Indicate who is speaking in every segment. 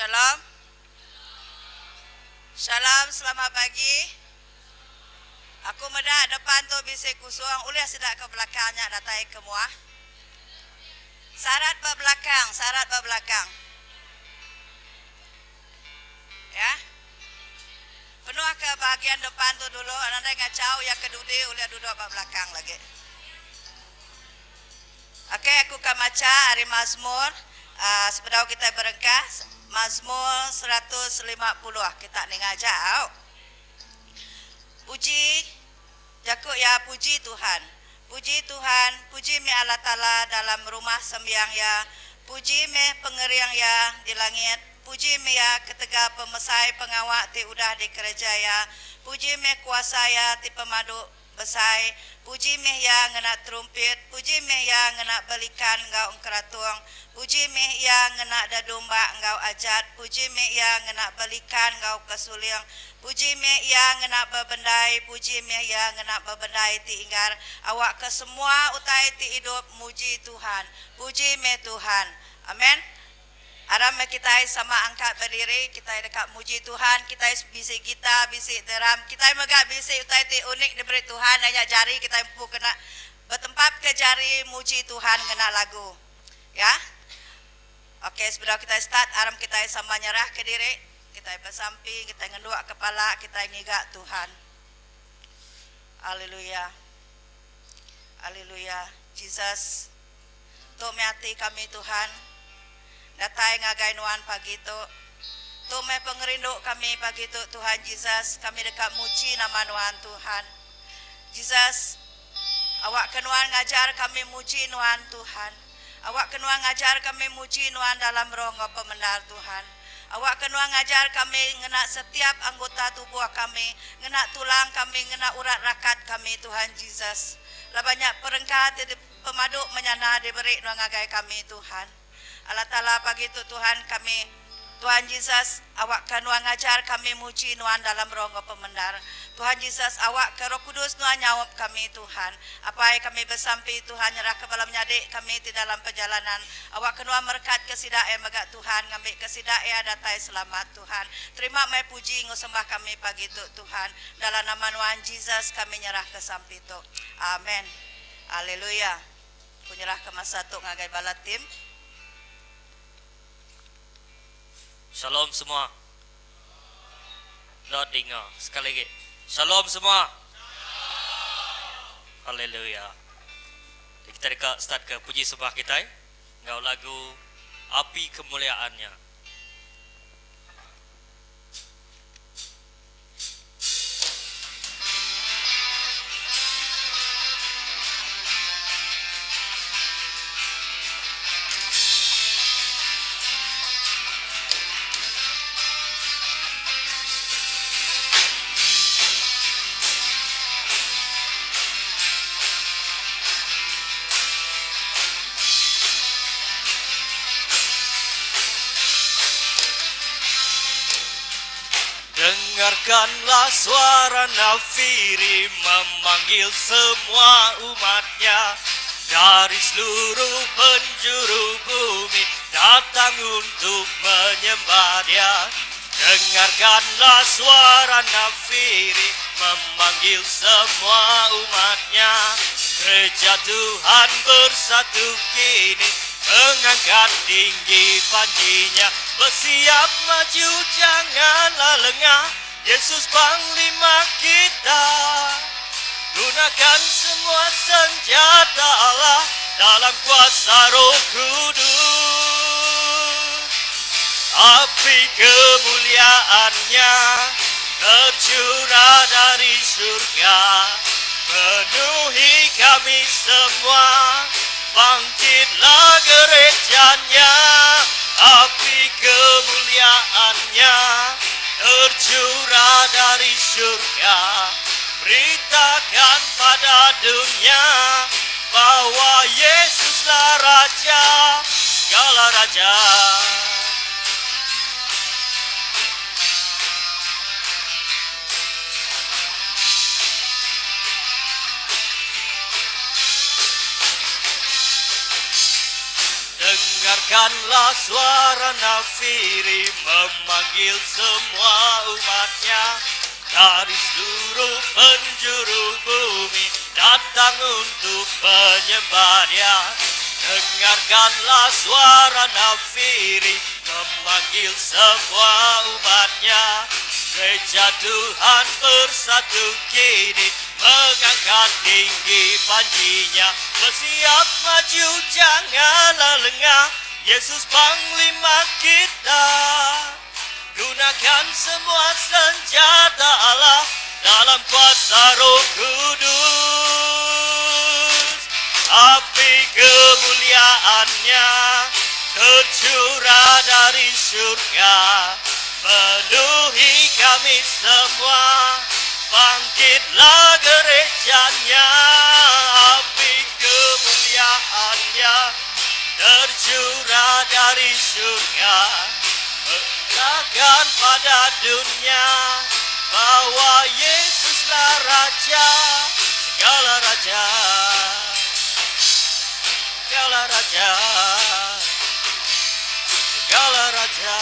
Speaker 1: Shalom. Shalom, selamat pagi. Aku meda depan tu bisi kusung ulih sida ke belakang nya datai ke muah. Sarat ba belakang, sarat ba belakang. Ya. Penuh ke bahagian depan tu dulu nadai ngachau iya ke dudi ulih duduk ba belakang lagi. Ok aku ka macha ari Mazmur uhh sebedau kitai berengkah Mazmur 150 kita ninga aja au. Puji jaku iya puji Tuhan. Puji Tuhan, puji meh Allah Taala dalam rumah sembiang Iya, puji meh pengering Iya di langit, puji meh Iya ketegal pemesai pengawa ti udah dikereja Iya, puji meh kuasa Iya ti pemadu Besai, puji meh Iya ngena terumpit, puji meh Iya ngena belikan enggau engkeratung, puji meh Iya ngena dedumbak enggau ajat, puji meh Iya ngena belikan enggau kesuling, puji meh Iya ngena bebendai, puji meh Iya ngena bebendai ti inggar, awakka semua utai ti idup muji Tuhan. Puji meh Tuhan. Amen. Aram meh kitai sama angkat bediri, kitai deka muji Tuhan, kitai bisi gitar, bisi deram, kitai mega bisi utai ti unik diberi Tuhan iya nya jari kitai empu kena betempap ke jari muji Tuhan ngena lagu. Ya. Ok sebedau kitai start aram kitai sama nyerah ke diri, kitai besampi, kitai ngenduk kepala kitai ngiga Tuhan. Alleluia. Alleluia. Jesus. Tu meh ati kami Tuhan, datai ngagai Nuan pagi tu. Tu meh pengerindu kami pagi tu Tuhan Jesus, kami deka muji nama Nuan Tuhan. Jesus, awakka Nuan ngajar kami muji Nuan Tuhan. Awakka Nuan ngajar kami muji Nuan dalam roh enggau pemendar Tuhan. Awakka Nuan ngajar kami ngena setiap anggota tubuh kami, ngena tulang kami, ngena urat rakat kami Tuhan Jesus. Laban nya perengka ti Pemadu menyana diberi nuan ngagai kami Tuhan. Allah Taala pagi tu Tuhan kami Tuhan Jesus awakka nuan ngajar kami muji nuan dalam roh enggau pemendar. Tuhan Jesus awakka roh kudus nuan nyaup kami Tuhan. Apai kami besampi Tuhan nyerahka bala menyadi kami ti dalam perjalanan awakka nuan merekatka sida iya mega Tuhan ngambika sida iya datai selamat Tuhan. Terima meh puji enggau sembah kami pagi tu Tuhan. Dalam nama nuan Jesus kami nyerahka sampi tu. Amen. Aleluya. Ku nyerahka masa tu ngagai bala tim.
Speaker 2: Shalom semua. Enda dinga sekali agi. Shalom semua. Haleluya. Kita deka start ke puji sembah kitai enggau lagu Api Kemuliaan Nya. Dengarkanlah suara nafiri memanggil semua umatnya dari seluruh penjuru bumi datang untuk menyembah dia. Dengarkanlah suara nafiri memanggil semua umatnya. Gereja Tuhan bersatu kini mengangkat tinggi panjinya. Bersiap maju janganlah lengah, Yesus panglima kita. Gunakan semua senjata Allah dalam kuasa Roh Kudus. Api kemuliaannya tercurah dari surga, penuhi kami semua. Bangkitlah gerejanya, api kemuliaannya tercurah dari surga. Beritakan pada dunia bahwa Yesuslah Raja segala raja. Dengarkanlah suara nafiri memanggil semua umatnya dari seluruh penjuru bumi datang untuk menyembah dia. Dengarkanlah suara nafiri memanggil semua umatnya. Gereja Tuhan bersatu kini mengangkat tinggi panjinya. Bersiap maju janganlah lengah, Yesus panglima kita. Gunakan semua senjata Allah dalam kuasa Roh Kudus. Api kemuliaannya tercurah dari surga, penuhi kami semua. Bangkitlah gerejanya, api kemuliaannya tercurah dari surga. Beritakan pada dunia bahwa Yesuslah Raja segala raja, segala raja, segala raja.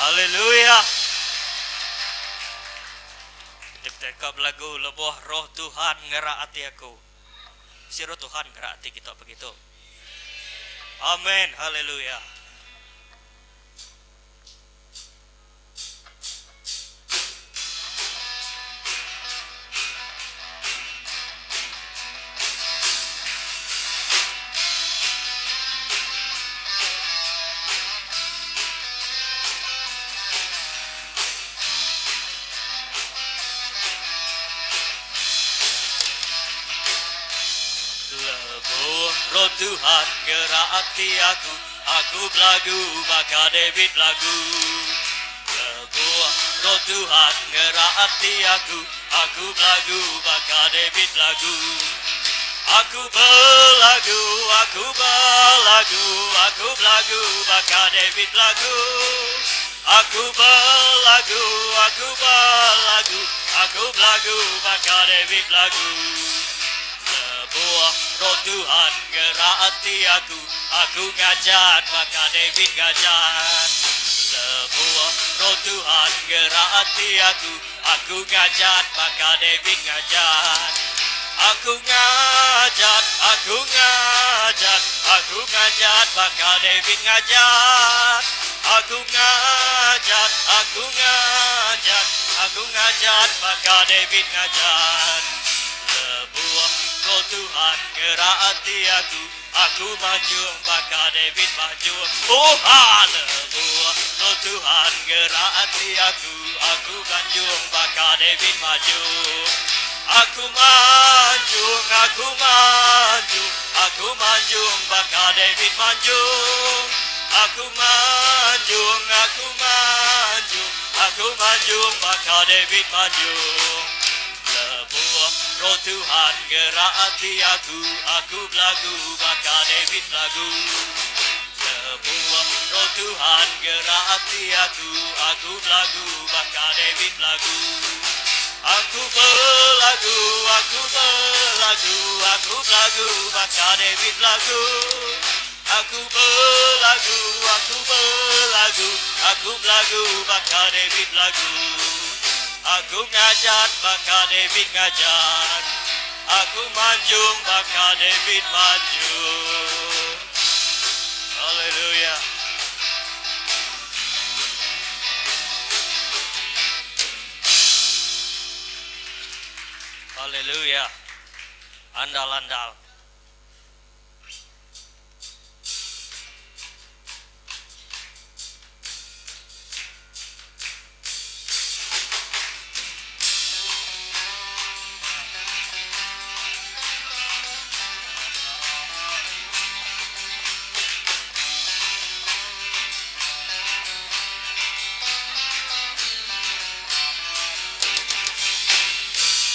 Speaker 2: Haleluya. Kita ka belagu lebuh roh Tuhan ngerak ati aku. Si roh Tuhan ngerak ati kita begitu. Amin. Haleluya. Lebuh roh Tuhan ngerak ati aku, aku belagu baka David belagu. Lebuh roh Tuhan ngerak ati aku, aku belagu baka David belagu. Aku belagu, aku belagu, aku belagu baka David belagu. Aku belagu, aku belagu, aku belagu baka David belagu. Lebuh roh Tuhan ngerak ati aku, aku ngajat baka David ngajat. Lebuh roh Tuhan ngerak ati aku, aku ngajat baka David ngajat. Aku ngajat, aku ngajat, aku ngajat baka David ngajat. Aku ngajat, aku ngajat, aku ngajat baka David ngajat. Lebuh roh Tuhan ngerak ati aku, aku manjung baka David manjung. Oh ha, lebuh roh Tuhan ngerak ati aku, aku manjung baka David maju. Aku manjung, aku manjung, aku manjung baka David manjung. Aku manjung, aku manjung, aku manjung baka David manjung. Lebuh roh Tuhan ngerak ati aku, aku belagu baka David belagu. Lebuh roh Tuhan gerak ati aku, aku belagu baka David belagu. Aku belagu, aku belagu, aku belagu baka David belagu. Aku belagu, aku belagu, aku belagu baka David belagu. Aku ngajat baka David ngajat. Aku manjung baka David manjung. Haleluya. Haleluya. Andal-andal.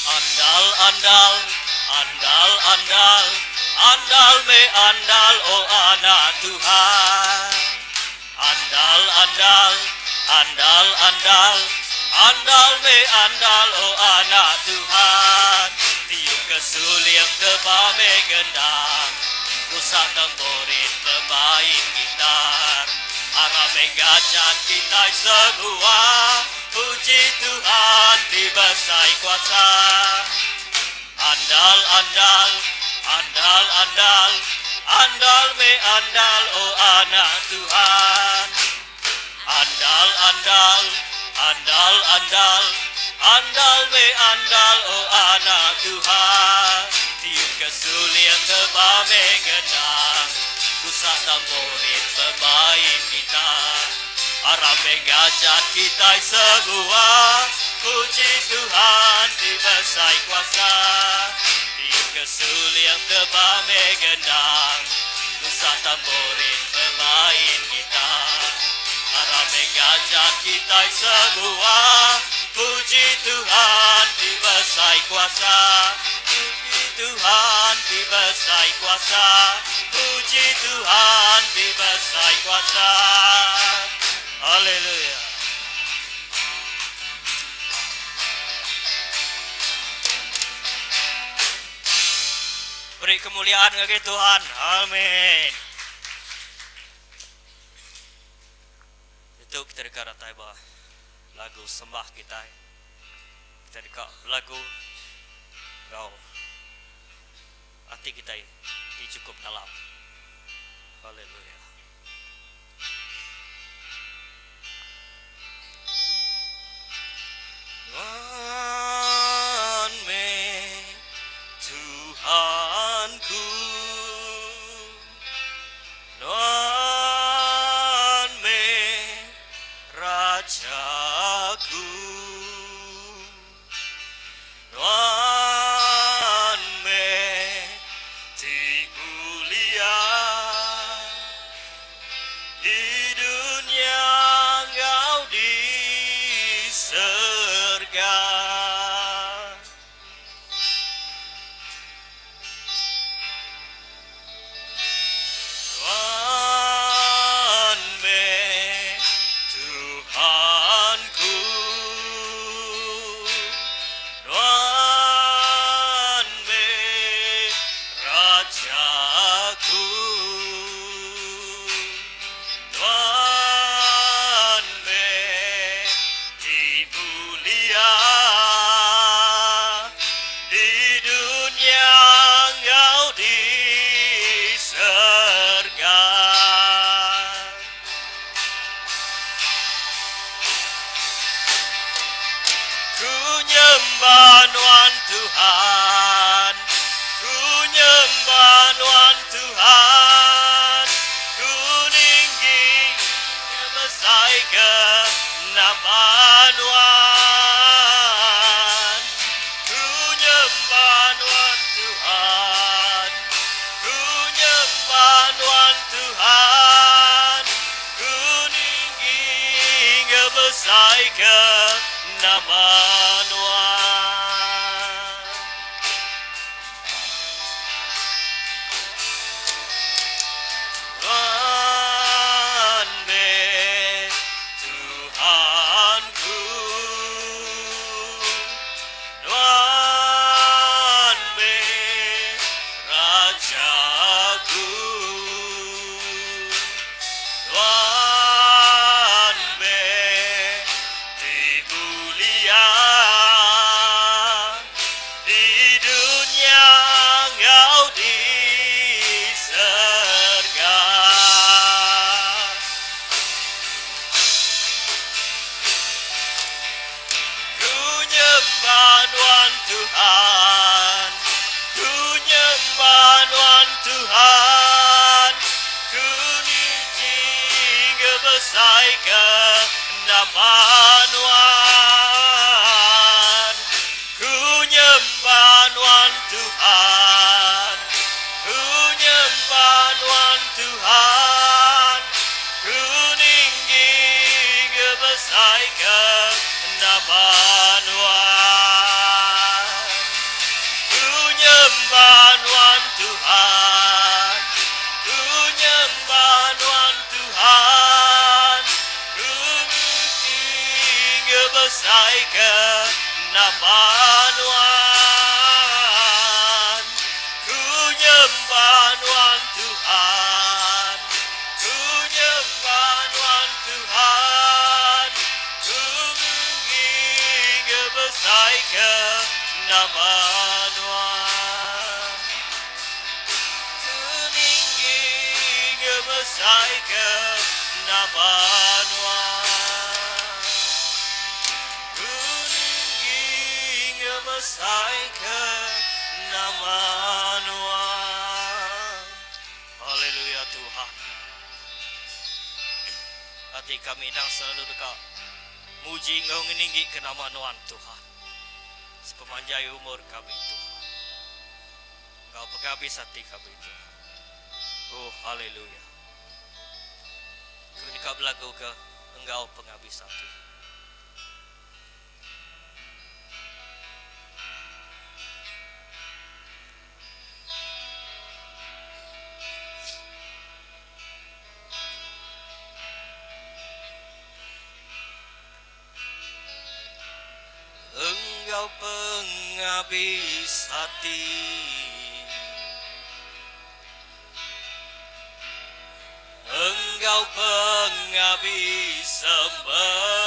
Speaker 2: Andal, andal, andal, andal, andal me andal, oh anak Tuhan. Andal, andal, andal, andal, andal me andal, oh anak Tuhan. Tiup kesuling tebame gendang. Rusak temborin bemain gitar. Aram meh ngajat kitai semua. Puji Tuhan ti besai kuasa. Andal andal andal andal andal meh andal oh anak Tuhan. Andal andal andal andal andal meh andal oh anak Tuhan. Tiup ke suling teba meh gendang Rusak tamborin bemain gitar. Aram meh ngajat kitai semua Puji Tuhan ti besai kuasa. Tiup ke suling teba meh gendang Rusak tamborin bemain gitar. Aram meh ngajat kitai semua Puji Tuhan ti besai kuasa. Puji Tuhan ti besai kuasa. Puji Tuhan ti besai kuasa. Haleluya. Beri kemuliaan ngagai Tuhan. Amin. Ditu kita deka datai ba lagu sembah kitai. Kita deka belagu enggau ati kitai ti chukup dalam. Haleluya. Nuan meh Tuhanku, Nuan meh Rajaku. Nuan meh ti mulia di dunya enggau di serega. Nuan meh Tuhanku, Nuan meh Rajaku, Nuan meh ti mulia di dunya enggau di serega. Ku nyembah nuan Tuhan, ku nyembah nuan Tuhan, ku ninggi ngemesaika nama nuan. Ku nyembah nuan Tuhan, ku nyembah nuan Tuhan, ku ninggi ngebesaika nama nuan. Nuan meh Tuhanku, Nuan meh Rajaku, Nuan meh ti mulia di dunya enggau di serega. Ku nyembah nuan Tuhan, ku nyembah nuan Tuhan, ku niji ngebesaika nama nuan. Ku nyembah nuan Tuhan, ku nyembah nuan Tuhan, ku ninggi ngebesaika nama nuan. Ku nyembah nuan Tuhan, ku nyembah nuan Tuhan, ku muji ngebesaika nama nuan. Ku nyembah nuan. Ngemesai ke nama Nuan. Ku ninggi ngemesai ke nama Nuan. Ku ninggi ngemesai ke nama Nuan. Haleluya Tuhan. Ati kami endang selalu deka muji enggau ngeninggi ke nama Nuan Tuhan. Sepemanjai umur kami Tuhan. Enggau pengabis ati kami Tuhan. Oh haleluya. Kami deka belagu ke enggau pengabis ati. Enggau pengabis ati. Enggau pengabis semengatku.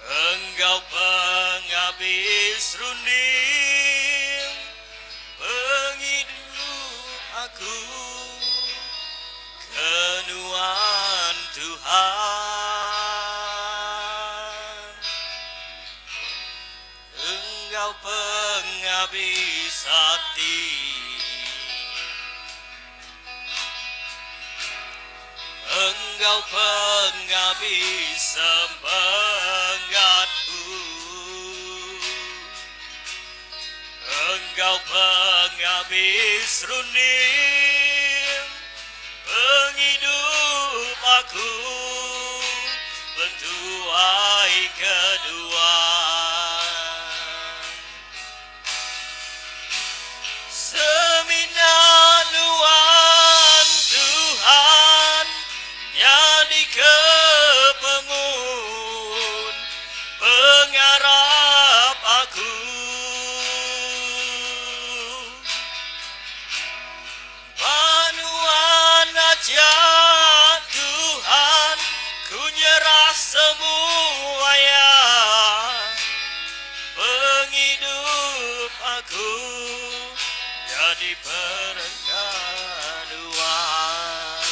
Speaker 2: Enggau pengabis runding pengidup aku ke nuan Tuhan. Enggau pengabis ati. Enggau pengabis semengatku. Enggau pengabis runding pengidup aku bentuai kedua. Semina nuan Tuhan nyadika pemun pengarap aku. Ba nuan aja Tuhan ku nyerah semua iya. Pengidup aku nyadi perengka nuan.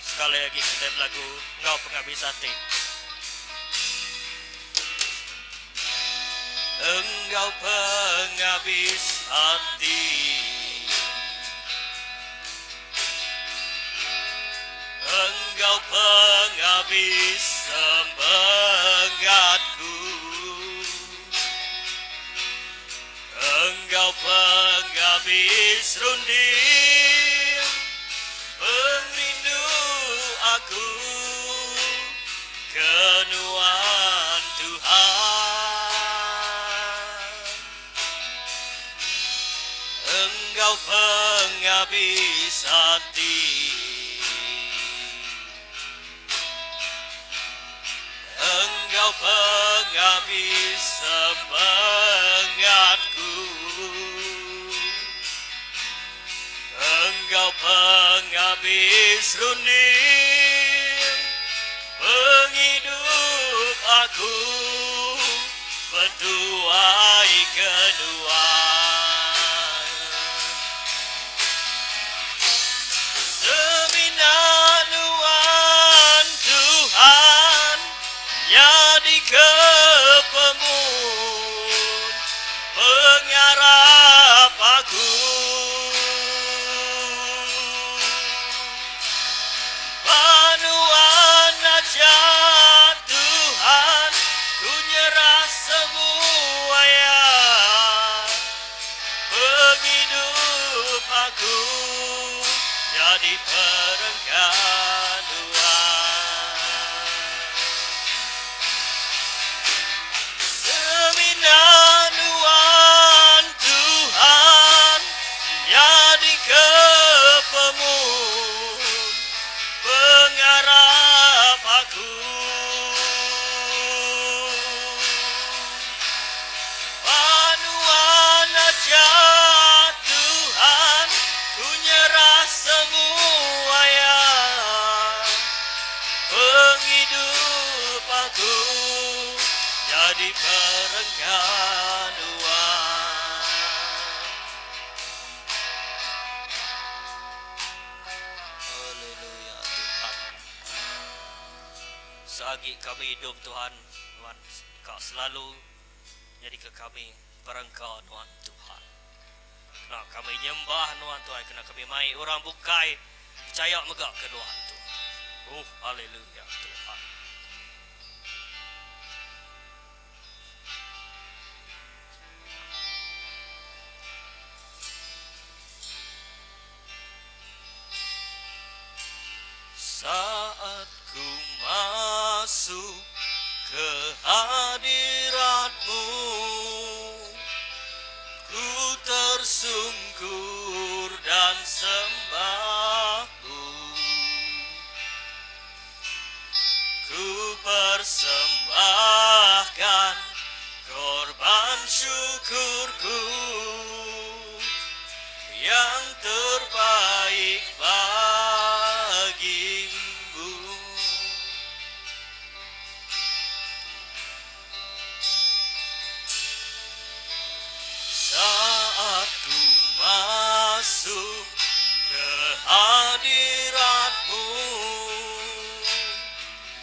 Speaker 2: Sekali agi kitai belagu enggau pengabis ati. Enggau pengabis ati. Enggau pengabis semengatku. Enggau pengabis runding pengerindu aku ke nuan Tuhan. Enggau pengabis ati. Enggau pengabis semengatku. Enggau pengabis runding pengidup aku betuai ke nuan. Semina nuan Tuhan nyadi ke pemun pengarap aku. Ba nuan aja Tuhan ku nyerah semua iya. Pengidup aku nyadi perengka nuan. Semina nuan Tuhan nyadi ke pemun pengarap aku. Ba nuan aja Tuhan ku nyerah semua iya. Aku nyadi perengka Nuan. Haleluya Tuhan. Seagi kami idup Tuhan, Nuan ka selalu nyadika kami perengka Nuan Tuhan. Kena kami nyembah Nuan Tuhan, kena kami mai orang bukai pechaya mega ke Nuan Tuhan. Oh haleluya Tuhan. Saat ku masuk ke hadirat-Mu, Ku tersungkur dan sembah-Mu. Ku persembahkan korban syukurku yang terbaik bagimu. Saat ku masuk ke hadirat-Mu,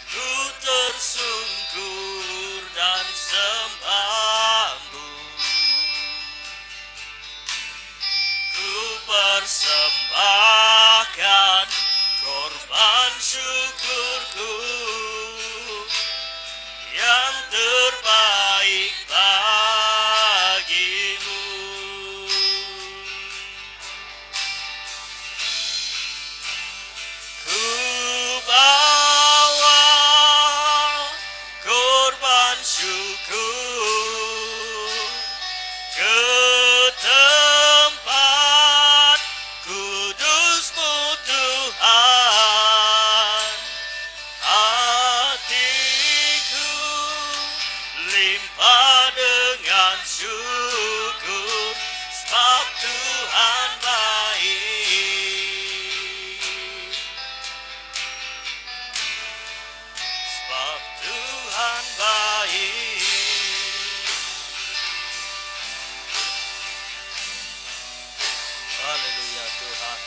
Speaker 2: Ku tersungkur dan sembah-Mu. Ku persembahkan korban syukurku yang terbaik bagimu. Ku bawa korban syukur ke tempat kudus-Mu Tuhan. Hatiku limpah dengan syukur sebab Tuhan baik. Sebab Tuhan baik. Haleluya Tuhan.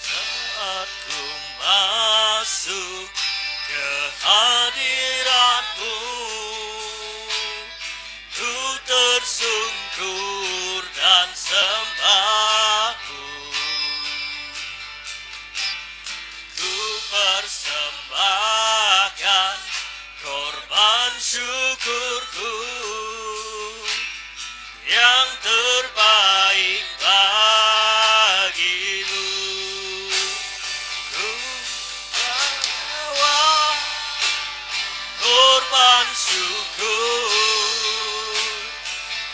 Speaker 2: Saat ku masuk ke hadirat-Mu, ku tersungkur dan sembah-Mu. Ku persembahkan korban syukurku yang terbaik bagimu. Ku bawa korban syukur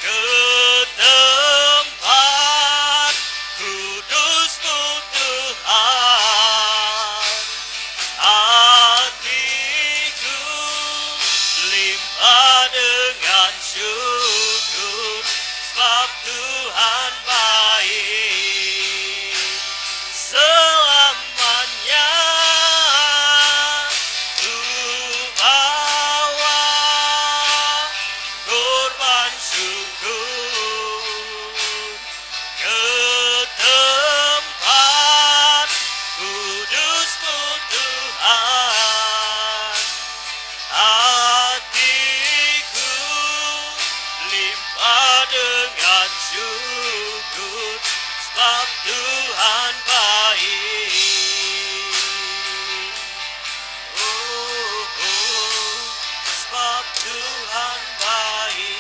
Speaker 2: ke tempat kudus-Mu Tuhan. Hatiku limpah dengan syukur sebab Tuhan baik selamanya. Ku bawa korban syukur ke tempat kudus-Mu Tuhan. Hatiku limpah dengan syukur sebab Tuhan baik. Oh, oh, sebab Tuhan baik.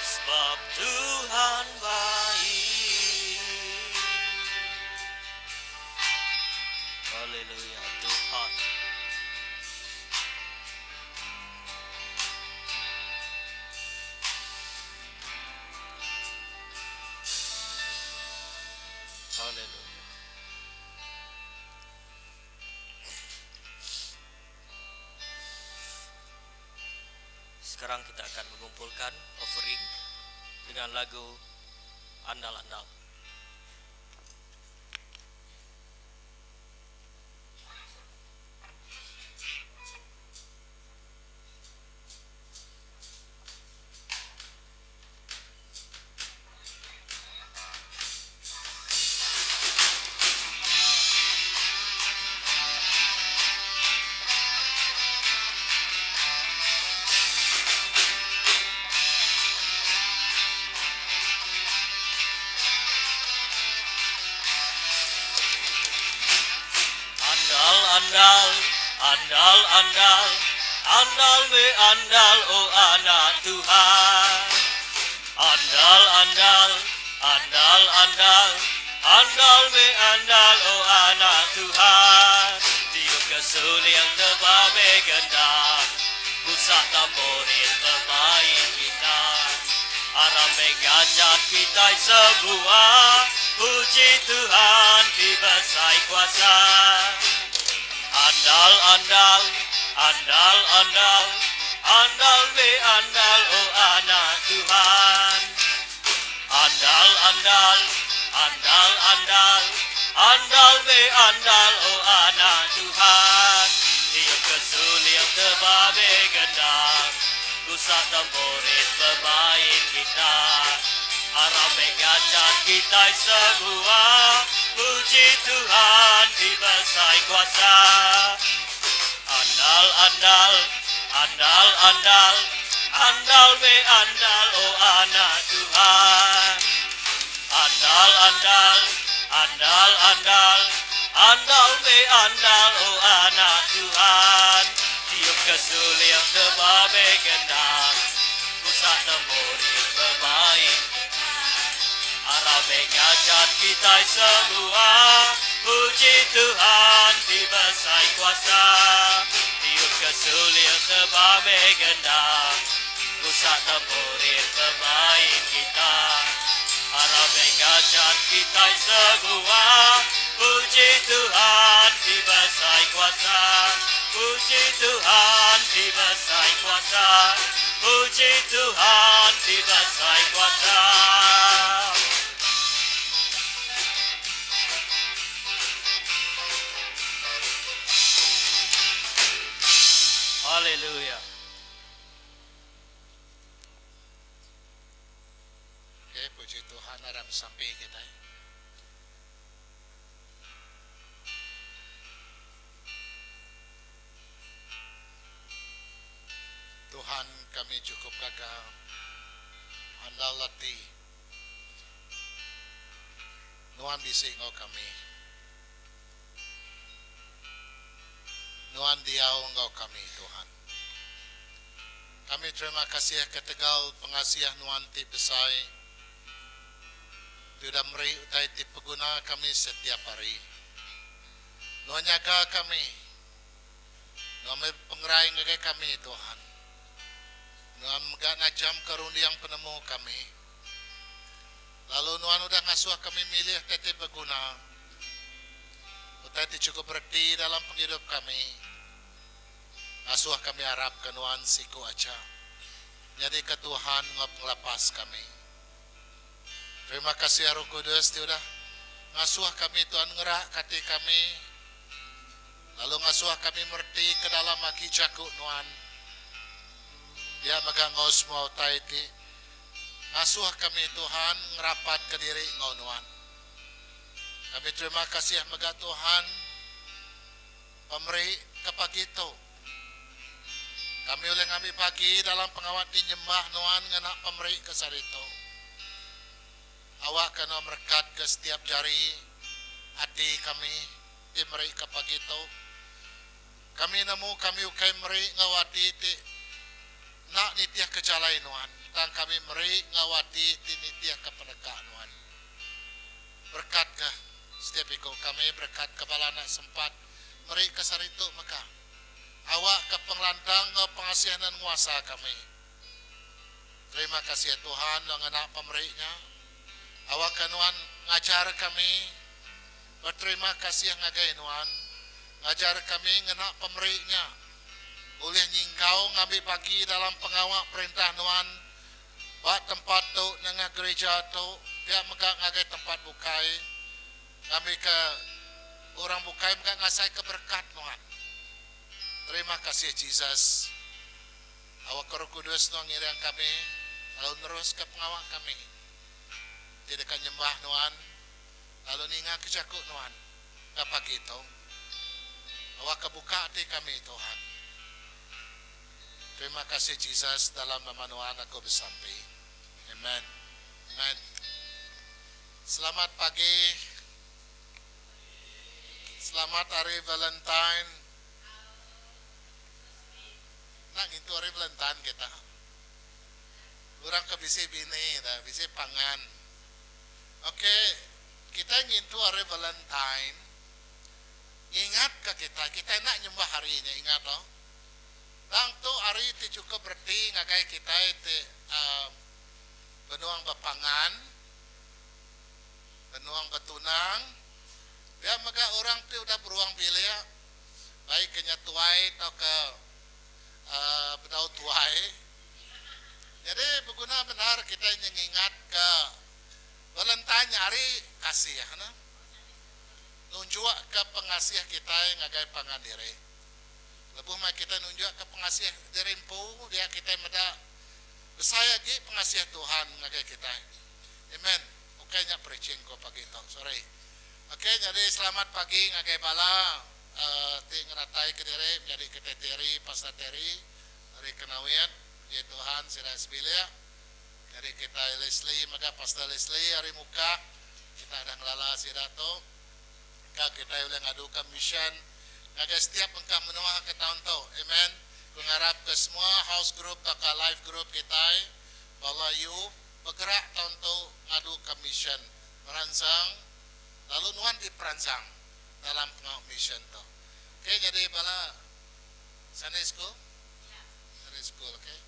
Speaker 2: Sebab Tuhan baik. Haleluya Tuhan. Haleluya. Sekarang kita akan mengumpulkan offering dengan lagu Andal-andal. Andal andal andal andal andal me andal o anak Tuhan Andal andal andal andal andal me andal o anak Tuhan Tiup ke suling tebal me gendang Gusak tamborin bemain gitar Aram me ngajat kitai semua Puji Tuhan ti besai kuasa. Andal andal andal andal andal me andal o anak Tuhan. Andal andal andal andal andal me andal o anak Tuhan. Tiup ke suling teba me gendang Gusak tamborin bemain gitar Aram meh ngajat kitai semua Puji Tuhan ti besai kuasa Andal andal andal andal Andal meh andal oh anak Tuhan Andal andal andal andal Andal meh andal oh anak Tuhan Tiup ke suling teba meh gendang Gusak temborin bemain Aram meh ngajat kitai semua Puji Tuhan ti besai kuasa Tiup ke suling teba meh gendang Gusak temborin bemain gitar Aram meh ngajat kitai semua Puji Tuhan ti besai kuasa Puji Tuhan ti besai kuasa Puji Tuhan ti besai kuasa. Haleluya.
Speaker 3: Okay, puji Tuhan aram sampi kitai. Tuhan kami chukup gaga andal ati Nuan bisi enggau kami. Nuan diau enggau kami Tuhan. Kami terima kasih ketegal pengasih Nuan ti besai ti udah meri utai ti peguna kami setiap hari. Nuan nyaga kami. Nuan meri pengerai ngagai kami, Tuhan. Nuan mega najamka runding penemu kami. Lalu Nuan udah ngasuh kami milih utai ti beguna, utai ti chukup reti dalam pengidup kami. Ngasuh kami arapka Nuan siku aja nyadika Tuhan enggau Pengelepas kami. Terima kasih Roh Kudus ti udah ngasuh kami Tuhan ngerakka ati kami lalu ngasuh kami mereti ke dalam agi jaku Nuan. Pia mega enggau semua utai ti ngasuh kami Tuhan ngerapatka diri enggau Nuan. Kami terima kasih mega Tuhan pemeri ke pagi tu. Kami ulih ngambi bagi dalam pengawa ti nyembah Nuan ngena pemeri ke sehari tu. Awakka Nuan merekatka setiap jari ati kami ti meri ke pagi tu. Kami nemu kami ukai meri enggau ati ti enda nitihka jalai Nuan, tang kami meri enggau ati ti nitihka peneka Nuan. Berekatka setiap iku kami, berekatka bala anak sempat meri ke sehari tu mega. Awakka pengelantang enggau pengasih Nuan nguasa kami. Terima kasih Tuhan enggau ngena pemeri nya. Awakka Nuan ngajar kami beterima kasih ngagai Nuan. Ngajar kami ngena pemeri nya ulih nyingkau ngambi bagi dalam pengawa perintah Nuan ba tempat tu nengah gerija tu. Pia mega ngagai tempat bukai ngambika orang bukai mega ngasaika berekat nuan. Terima kasih Jesus. Awakka Roh Kudus nuan ngiring kami lalu neruska pengawa kami ti deka nyembah nuan lalu ningaka jaku nuan ka pagi tu. Awakka buka ati kami Tuhan. Terima kasih Jesus dalam nama nuan aku besampi. Amen. Amen. Selamat pagi. Selamat Hari Valentine. Enda ngintu Hari Valentine kita. Orang ke bisi bini dah, bisi pangan. Okey, kita ngintu Hari Valentine ngingatka kita, kita enda nyembah hari nya ingat toh. Tang tu hari ti chukup reti ngagai kitai ti benung bepangan, benung betunang, pia mega orang ti udah beruang bilik baik ke nya tuai tauka bedau tuai. Nyadi beguna bendar kitai nyengingatka Valentine nya hari kasih ne nunjukka pengasih kitai ngagai pangan diri. Lebuh maya kitai nunjukka pengasih diri empu, dia kitai meda besai agi pengasih Tuhan ngagai kitai. Amen. Ukai nya preaching ku pagi tu. Sorry. Ok, nyadi selamat pagi ngagai bala uhh ti ngenataika diri menyadi kitai Terry, Pastor Terry ari Kenawit. Puji Tuhan sida sebilik. Nyadi kitai Leslie mega Pastor Leslie ari Mukah. Kita udah ngelala sida tu. Engka kitai ulih ngaduka mission ngagai setiap bengkah menua ke taun tu. Amen. Ku ngarapka semua house group tauka life group kitai, bala youth, begerak taun tu ngaduka mission meransang lalu nuan diperansang dalam pengawa mission tu. Okay nyadi bala Sunday school? Sunday school okay.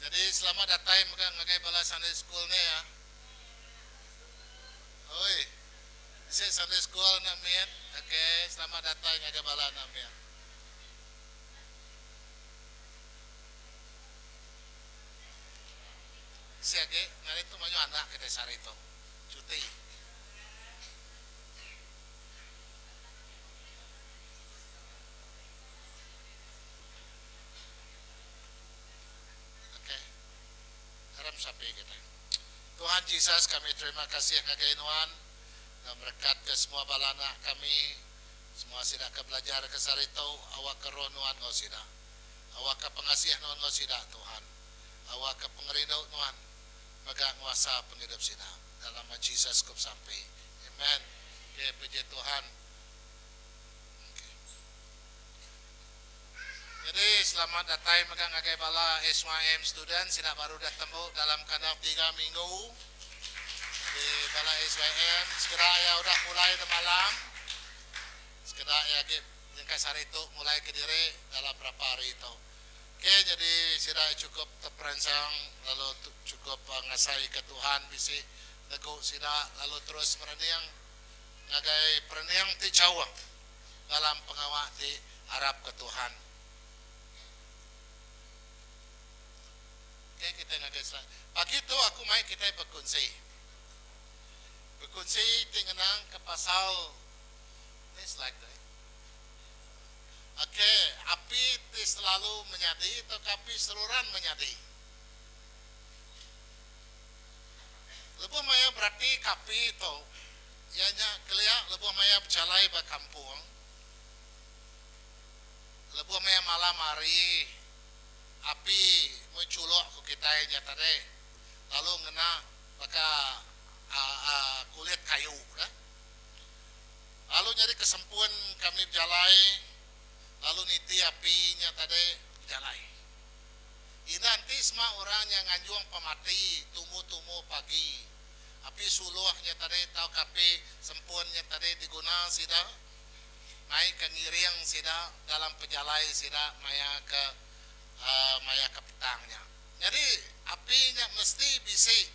Speaker 3: Nyadi selamat datai mega ngagai bala Sunday school ni ya. Oi. Bisi Sunday school anak mit. Okay, selamat datai ngagai bala anak mit. Bisi agi ngagai tu mayuh anak kitai sehari tu. Cuti. Okay. Aram sampi kitai. Tuhan Jesus kami terima kasih ngagai nuan enggau merekat ke semua bala anak kami semua sida ke belajar ke sehari tu awak ke roh nuan enggau sida awak ke pengasih nuan enggau sida Tuhan awak ke pengerindu nuan mega nguasa pengidup sida dalam nama Jesus ku besampi amen okay puji Tuhan okay. Nyadi selamat datai mega ngagai bala SYM student sida baru udah tembu dalam kandang tiga minggu. Nyadi bala SYM sekeda iya udah pulai demalam, sekeda iya agi nyengka sehari tu mulai kediri dalam berapa hari tu. Okey nyadi sida iya chukup teperansang lalu chukup ngasaika Tuhan bisi negu sida lalu terus merening ngagai perening ti jauh. dalam pengawa ti arapka Tuhan. Okey kitai ngagai slide. Pagi tu aku mai kitai bekunsi. Bekunsi ti ngenang ke pasal ni slide tu eh. Okey, api ti selalu menyadi tauka api seruran menyadi. Lebuh maya berati ke api tu Iya nya kelia lebuh maya bejalai ba kampung, lebuh maya malam hari api meh chulok ku kitai nya tadi lalu ngena baka aaa kulit kayu dah. Lalu nyadi kesempun kami bejalai lalu niti api nya tadi bejalai. Ina enti sema orang nya nganjung pemati tumu-tumu pagi. Api suluh nya tadi tauka api sempun nya tadi diguna sida mai ke ngiring sida dalam pejalai sida maya ke maya ke petang nya. Nyadi api nya mesti bisi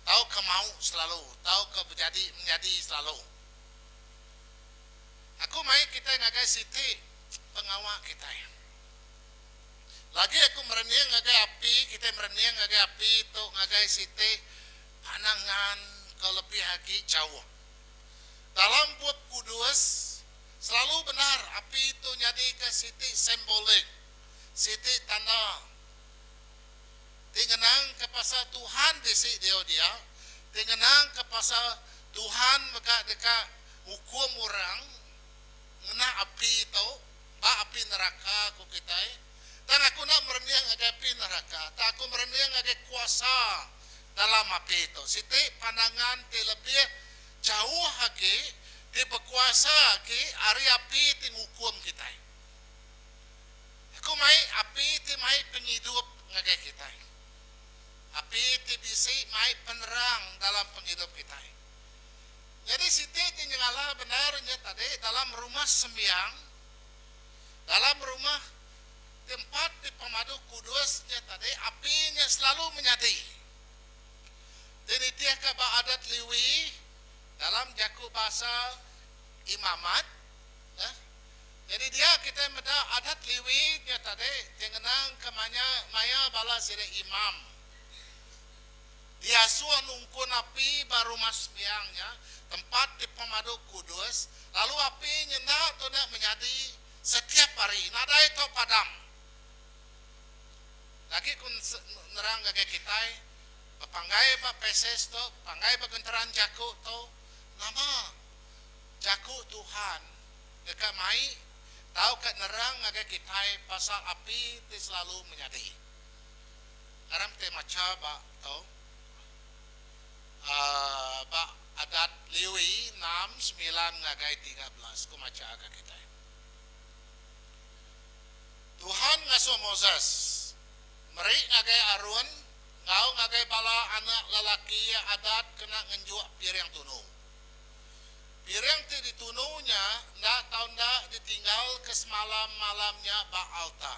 Speaker 3: tauka mau selalu tauka bejadi menyadi selalu. Aku mai kitai ngagai siti pengawa kitai. Lagi aku merening ngagai api, kitai merening ngagai api tu ngagai siti. Pandangan ke lebih agi jauh. Dalam Bup Kudus, selalu bendar api tu nyadika siti simbolik, siti tanda ti ngenangka pasal Tuhan bisi diau dia, ti ngenangka pasal Tuhan mega deka ngukum orang ngena api tu, ba api neraka ku kitai. Tang aku enda merening ngagai api neraka, tang aku merening ngagai kuasa dalam api tu. Siti pandangan ti lebih jauh agi, ti bekuasa agi ari api ti ngukum kitai. Aku mai api ti mai pengidup ngagai kitai. Api ti bisi mai penerang dalam pengidup kitai. Nyadi siti ti nyengala bendar nya tadi dalam rumah sembiang, dalam rumah tempat ti pemadu kudus nya tadi api nya selalu menyadi. Ti nitihka ba adat Lewi dalam jaku bahasa imamat, neh. Nyadi dia kitai meda adat Lewi nya tadi ti ngenangka manya maya bala sida imam diasuh nungkun api ba rumah sembiang nya, tempat ti pemadu kudus, lalu api nya enda tuna menyadi setiap hari, nadai tau padam. Lagi ku nerang ngagai kitai, bepanggai ba passage tu, bepanggai ba genteran jaku tu, nama jaku Tuhan deka mai tauka nerang ngagai kitai pasal api ti selalu menyadi. Aram ti macha ba tu uhh ba Adat Lewi enam semilan ngagai 13 ku macha ka kitai. Tuhan ngasuh Moses meri ngagai Aron enggau ngagai bala anak lelaki iya adat kena ngenjuk piring tunu. Piring ti ditunu nya enda tau enda ditinggalka semalam-malam nya ba alta.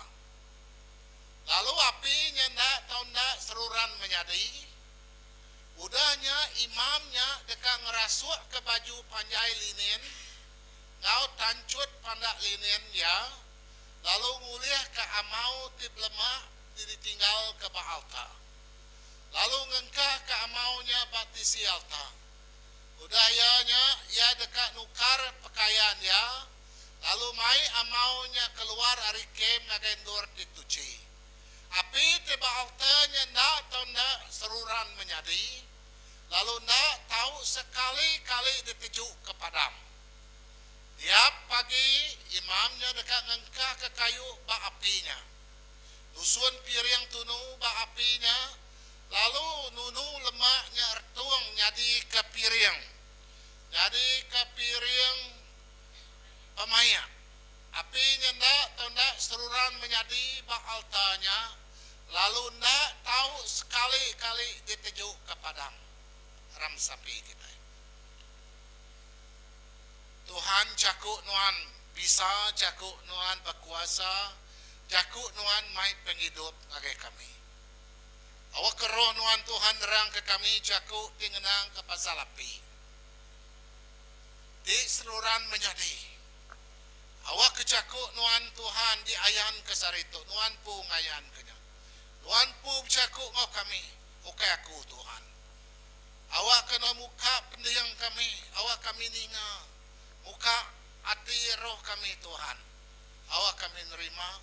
Speaker 3: Lalu api nya enda tau enda seruran menyadi. Udah nya imam nya deka ngerasukka baju panjai linin enggau tanchut pandak linin iya, lalu ngulihka amau ti belemak ti ditinggalka ba alta, lalu ngengkahka amau nya ba tisi alta. Udah iya nya, iya deka nukar pekayan iya, lalu mai amau nya keluar ari kem ngagai endur ti tuchi. Api ti ba alta nya enda tau enda seruran menyadi, lalu enda tau sekali-kali ditejuka padam. Tiap pagi, imam nya deka ngengkahka kayu ba api nya, nusun piring tunu ba api nya, lalu nunu lemak nya retung nyadika piring, nyadika piring pemaik. Api nya enda tau enda seruran menyadi ba alta nya, lalu enda tau sekali-kali ditejuka padam. Aram sampi kitai. Tuhan jaku nuan bisa, jaku nuan bekuasa, jaku nuan mai pengidup ngagai kami. Awakka roh nuan Tuhan nerangka kami jaku ti ngenangka pasal api ti seruran menyadi. Awakka jaku nuan Tuhan diayanka sehari tu, nuan empu ngayanka nya. Nuan empu bejaku enggau kami, ukai aku Tuhan. Awakka nuan muka pending kami, awak kami ninga. Muka ati roh kami Tuhan. Awak kami nerima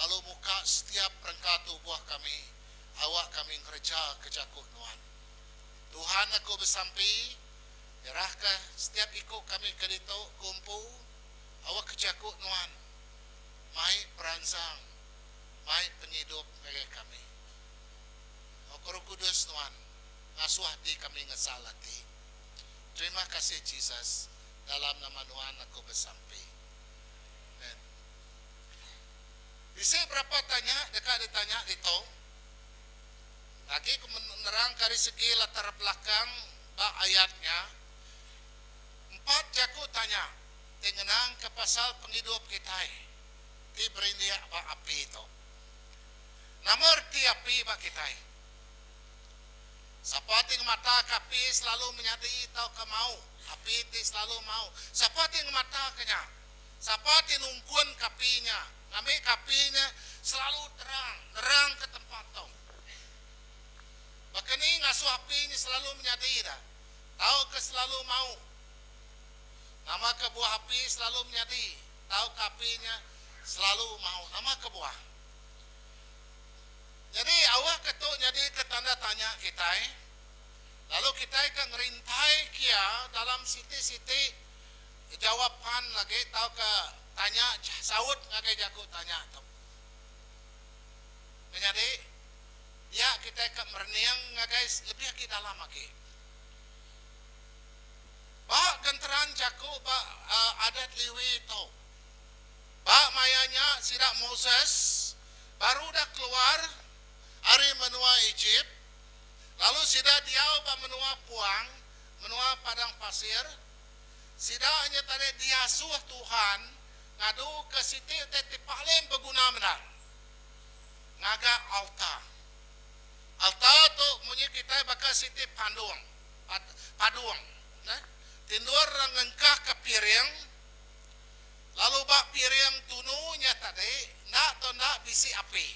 Speaker 3: lalu muka setiap perengka tubuh kami, awak kami ngereja ke jaku Nuan. Tuhan aku besampi, nyerahka setiap iku kami ke ditu ku empu, awak ke jaku Nuan mai peransang, mai pengidup ngagai kami. Awak Roh Kudus Nuan ngasuh ati kami ngesal ati. Terima kasih Jesus, dalam nama Nuan aku besampi. Amen. Bisi berapa tanya deka ditanya ditu. Agi ku nerangka ari segi latar belakang ba ayat nya. Empat jaku tanya ti ngenangka pasal pengidup kitai ti berindik ba api tu. Nama reti api ba kitai? Sapa ti ngemataka api selalu menyadi tauka mau? Api ti selalu mau. Sapa ti ngemataka nya? Sapa ti nungkunka api nya, ngambika api nya selalu terang, nerangka tempat tu? Baka ni ngasuh kebuah api nya selalu menyadi dah tauka selalu mau? Nama kebuah api selalu menyadi tauka api nya selalu mau? Nama kebuah? Nyadi awak ke tu nyadika tanda tanya kitai lalu kitai ka ngerintai kia dalam siti-siti jawapan lagi tauka tanya saut ngagai jaku tanya tu. Menyadi dia kitai ka merening ngagai lebih agi dalam agi. Ba genteran jaku ba Adat Lewi tu, ba maya nya sida Moses baru udah keluar ari menua Ejip, lalu sida diau ba menua puang, menua padang pasir. Sida nya tadi diasuh Tuhan ngaduka siti utai ti paling beguna bendar, ngaga alta. Alta tu munyi kitai baka siti pandung, padung, ti endur ngengkahka piring, lalu ba piring tunu nya tadi enda tau enda bisi api.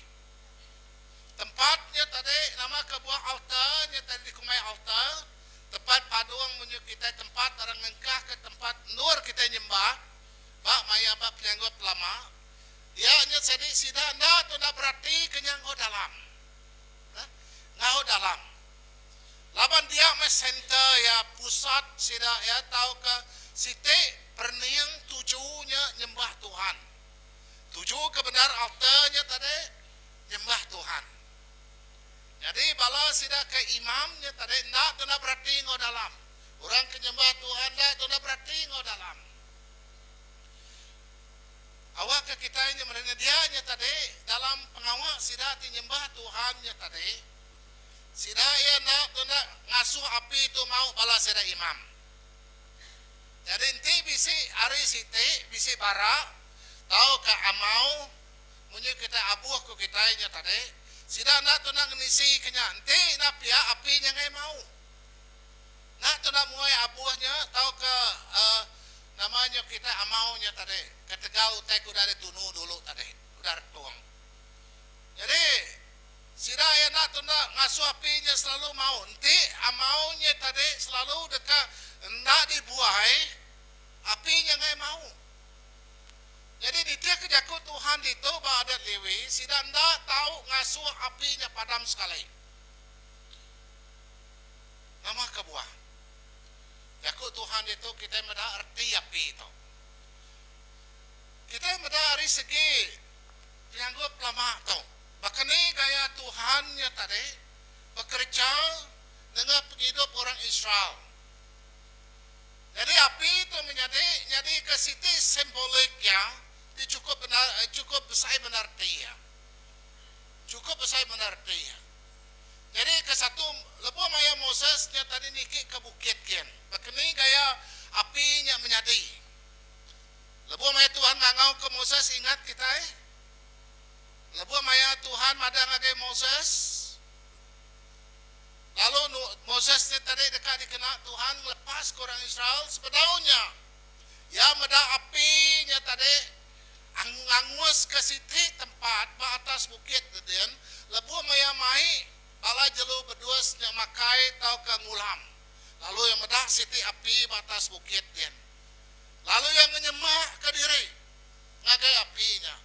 Speaker 3: Tempat nya tadi nama kebuah alta nya tadi dikumbai alta, tempat padung munyi kitai tempat orang ngengkahka tempat endur kitai nyembah ba maya ba penyanggup lama. Iya nya sadi sida enda tau enda beratika nya enggau dalam. Enggau dalam. Laban dia meh center iya, pusat sida iya tauka siti perening tuju nya nyembah Tuhan. Tuju ke bendar altar nya tadi nyembah Tuhan. Nyadi bala sida ke imam nya tadi enda tau enda berati enggau dalam. Orang ke nyembah Tuhan enda tau enda berati enggau dalam. Awakka kitai nya merening dia nya tadi dalam pengawa sida ti nyembah Tuhan nya tadi. Sida iya enda tu enda ngasuh api tu mau bala sida imam. Nyadi enti bisi hari siti bisi bara tauka amau munyi kitai abuh ku kitai nya tadi, sida enda tu enda ngenisi ke nya. Enti enda pia api nya enggai mau. Enda tu enda muai abuh nya tauka uhh nama nya kitai amau nya tadi ketegal utai ke udah ditunu dulu tadi, udah retung. Nyadi. Sida iya enda tunda ngasuh api nya selalu mau. Enti amau nya tadi selalu deka enda dibuai, api nya enggai mau. Nyadi nitihka jaku Tuhan ditu ba Adat Lewi, sida enda tau ngasuh api nya padam sekali. Nama kebuah? Jaku Tuhan ditu kitai meda reti api tu. Kitai meda ari segi penyanggup lama tu. Baka ni gaya Tuhan nya tadi bekereja nengah pengidup orang Israel? Nyadi api tu menyadi nyadika siti simbolik iya ti chukup bendar chukup besai bendar reti iya. Chukup besai bendar reti iya. Nyadi ke satu lebuh maya Moses nya tadi niki ke bukit kin, baka ni gaya api nya menyadi? Lebuh maya Tuhan ngangauka Moses ingat kitai? Lebuh maya Tuhan madah ngagai Moses, lalu Moses nya tadi deka dikena Tuhan ngelepaska orang Israel, sebedau nya, iya meda api nya tadi nganguska siti tempat ba atas bukit Dedin lebuh maya mai bala jelu bedus nya makai tauka ngulam. Lalu iya meda siti api ba atas bukit din. Lalu iya ngenyemakka diri ngagai api nya.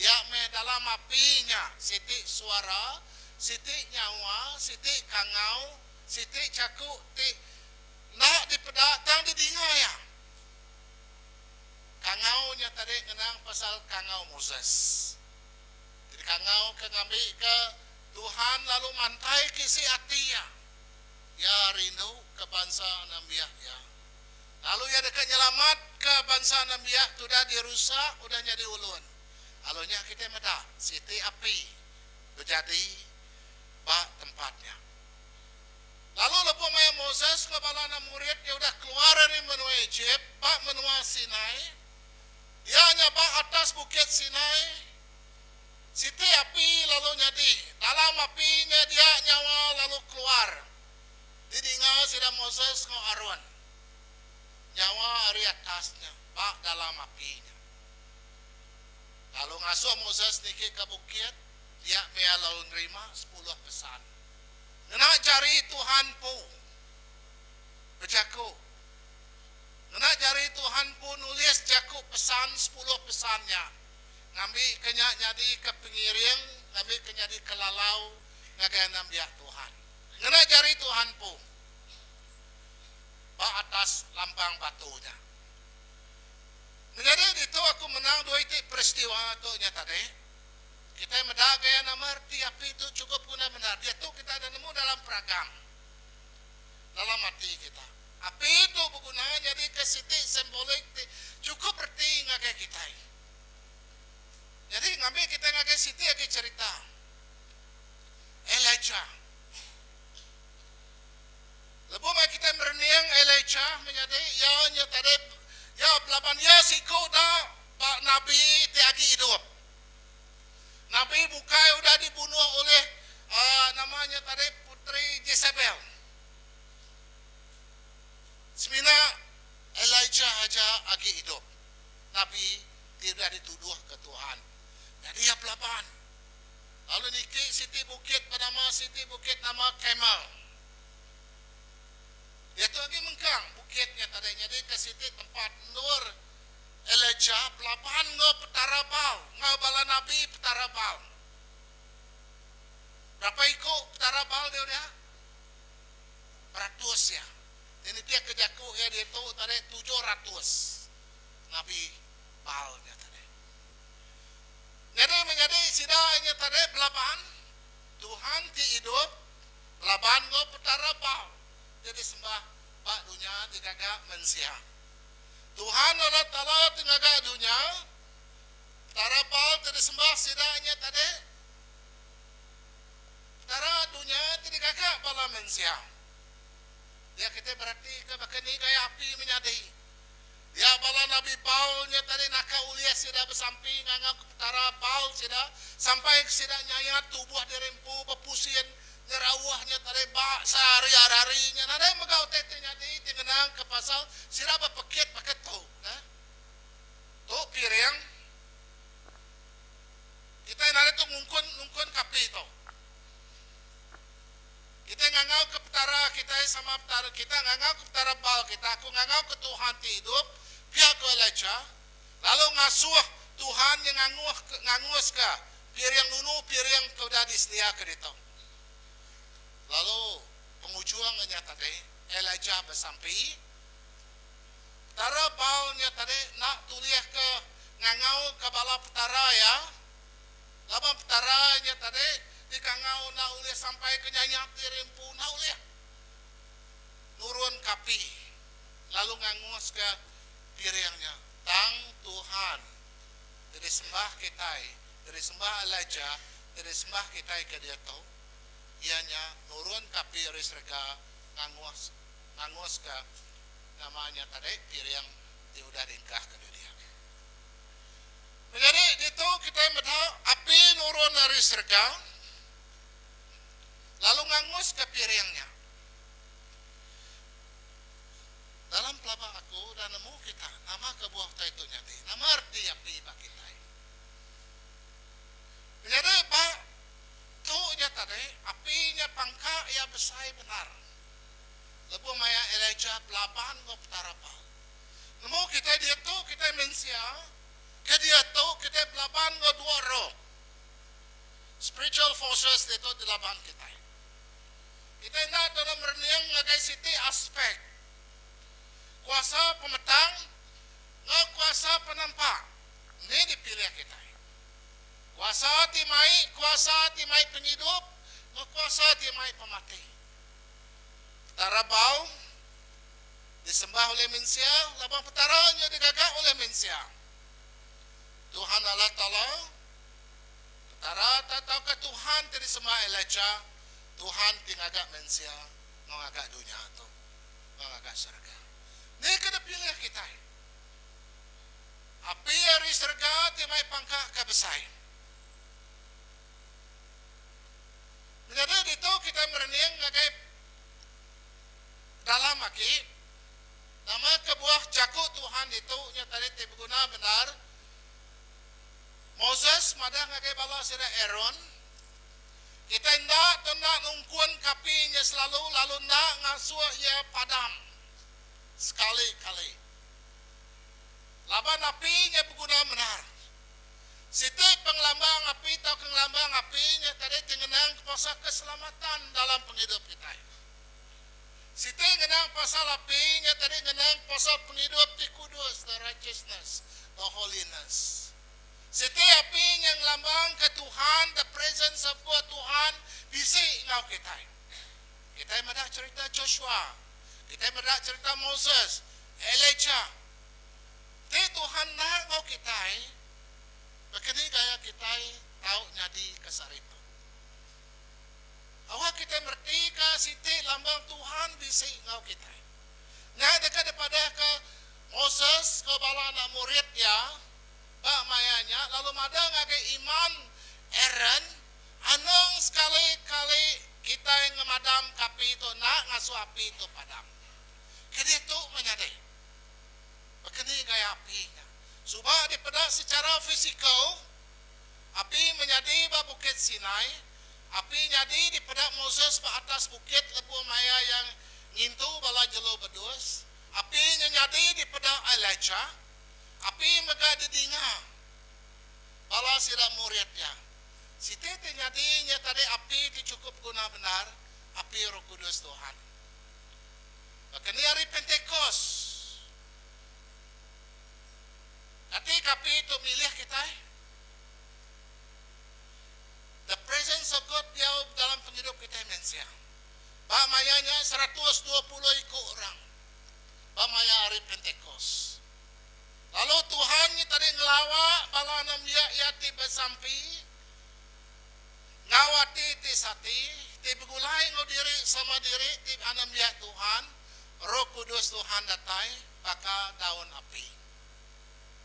Speaker 3: Dia meh dalam api nya siti suara, siti nyawa, siti kangau, siti jaku ti enda dipeda tang didinga iya. Kangau nya tadi ngenang pasal kangau Moses. Ti dikangauka ngambika Tuhan lalu mantaika isi ati iya. Iya rinduka bansa nembiak iya. Lalu iya deka nyelamatka bansa nembiak ti udah dirusak udah nyadi ulun. Lalu nya kitai meda siti api bejadi ba tempat nya. Lalu lebuh maya Moses enggau bala anak murid iya udah keluar ari menua Ejip ba menua Sinai, iya nya ba atas Bukit Sinai, siti api lalu nyadi. Dalam api nya dia nyawa lalu keluar. Didinga sida Moses enggau Aron nyawa ari atas nya ba dalam api nya. Lalu ngasuh Moses niki ka bukit, dia meh iya lalu nerima sepuluh pesan. Ngena jari. jari Tuhan empu bejaku. Ngena jari Tuhan empu nulis jaku pesan sepuluh pesan nya ngambika nya nyadika pengiring, ngambika nyadi kelalau ngagai anak-biak Tuhan. Ngena jari Tuhan empu ba atas lampang batu nya. Menyadi ditu aku menang dua iti peristiwa tu nya tadi. Kitai meda gaya nama reti api tu chukup guna bendar. Diatu kita enda nemu dalam peragam dalam ati kita. Api tu beguna nyadika siti simbolik ti chukup reti ngagai kitai. Nyadi ngambi kitai ngagai siti agi cherita Elijah. Lebuh maya kitai merening Elijah menyadi iya nya tadi iya belaban iya siku da ba nabi ti agi idup. Nabi bukai udah dibunuh ulih nama nya tadi puteri Jesebel. Semina Elijah aja agi idup, nabi ti udah dituduhka Tuhan. Nyadi iya belaban lalu niki siti bukit benama siti bukit nama Karmel. Diatu agi mengkang bukit nya tadi nyadika siti tempat endur Elijah belaban enggau Petara Baal enggau bala nabi Petara Baal. Berapa iku Petara Baal dia udah? Beratus iya. Ti nitihka jaku iya ditu tadi 700 nabi Baal nya tadi. Nyadi menyadi sida nya tadi belaban Tuhan ti idup belaban enggau Petara Baal ti disembah ba dunya digaga mensia. Tuhan Allah Taala ti ngaga dunya, Petara Baal ti disembah sida nya tadi, Petara dunya ti digaga bala mensia. Dia kitai beratika baka ni gaya api menyadi. Dia bala nabi Baal nya tadi naka ulih sida besampi ngangau ke Petara Baal sida sampai ke sida nyayat tubuh diri empu bepusin Nyerauh nya tadi ba sehari-hari nya nadai mega utai ti nyadi ti ngenangka pasal sida bepekit baka tu. Nah. Tu piring. Kitai nadai tu ngungkun nungkun ke api tu. Kitai ngangauka Petara kitai sama Petara kita ngangauka Petara Baal kita aku ngangauka Tuhan ti idup, pia ku Elijah lalu ngasuh Tuhan nya nganguh nganguska Piring nunu piring ke udah disediaka ditu. Lalu pengujung nya tadi, Elijah besampi, Petara Baal nya tadi enda tulihka ngangauka bala petara iya, laban petara nya tadi dikangau enda ulih sampai ke nyayat diri empu enda ulih nurunka api lalu nganguska piring nya. Tang Tuhan ti disembah kitai, ti disembah Elijah, ti disembah kitai ke diatu, iya nya nurunka api ari serega ngangus nganguska nama nya tadi piring ti udah diengkahka dia. Menyadi ditu kitai meda api nurun ari serega lalu nganguska piring nya. Dalam pelaba aku udah nemu kita nama kebuah utai tu nyadi. Nama reti api ba kitai? Menyadi ba tu nya tadi, api nya pangka iya besai bendar. Lebuh maya Elijah belaban enggau Petara Baal. Nemu kitai diatu kitai mensia ke diatu kitai belaban enggau dua roh. Spiritual forces diatu dilaban kitai. Kitai enda tau merening ngagai siti aspek kuasa pemetang enggau kuasa penampak ni dipilih kitai. Kuasa ti mai kuasa ti mai pengidup enggau kuasa ti mai pemati. Petara Bau disembah ulih mensia laban petara nya digaga ulih mensia. Tuhan Allah Taala, Petara tauka Tuhan ti disembah Elijah, Tuhan ti ngaga mensia enggau ngaga dunya tu enggau ngaga serega. Ni ke dipilih kitai? Api ari serega ti mai pangka ke besai. Menyadi ditu kitai merening ngagai dalam agi nama kebuah jaku Tuhan ditu nya tadi ti beguna bendar. Moses madah ngagai bala sida Aaron. Kitai enda tau enda nungkun ke api nya selalu lalu enda ngasuh iya padam sekali-kali. Laban api nya beguna bendar. Siti pengelambang api tauka ngelambang api nya tadi ti ngenang ke pasal keselamatan dalam pengidup kitai. Siti ngenang pasal api nya tadi ngenang ke pasal pengidup ti kudus, the righteousness, the holiness. Siti api nya ngelambang ke Tuhan, the presence of God, Tuhan bisi enggau kitai. Kitai meda cherita Joshua, kitai meda cherita Moses, Elijah. Ti Tuhan enda enggau kitai, baka ni gaya kitai tau nyadi ke sehari tu? Awak kitai meretika siti lambang Tuhan bisi enggau kitai. Nya deka dipadahka Moses enggau bala anak murid iya ba maya nya lalu madah ngagai iman Aaron, Anang sekali-kali kitai ngemadamka api tu enda ngasuh api tu padam. Ke diatu menyadi. Baka ni gaya api nya? Suba dipeda secara fizikal, api menyadi ba Bukit Sinai, api nyadi dipeda Moses ba atas bukit lebuh maya iya ngintu bala jelu bedus, api nya nyadi dipeda Elijah, api mega didinga bala sida murid iya. Siti ti nyadi nya tadi api ti chukup beguna bendar, api Roh Kudus Tuhan. Baka ni hari Pentikos? Kati ke api tu milih kitai? The presence of God diau dalam pengidup kitai mensia. Ba maya nya 120 iku orang ba maya hari Pentikos. Lalu Tuhan nya tadi ngelawa bala nembiak iya ti besampi enggau ati ti sati, ti begulai enggau diri sama diri ti anembiak Tuhan, Roh Kudus Tuhan datai baka daun api.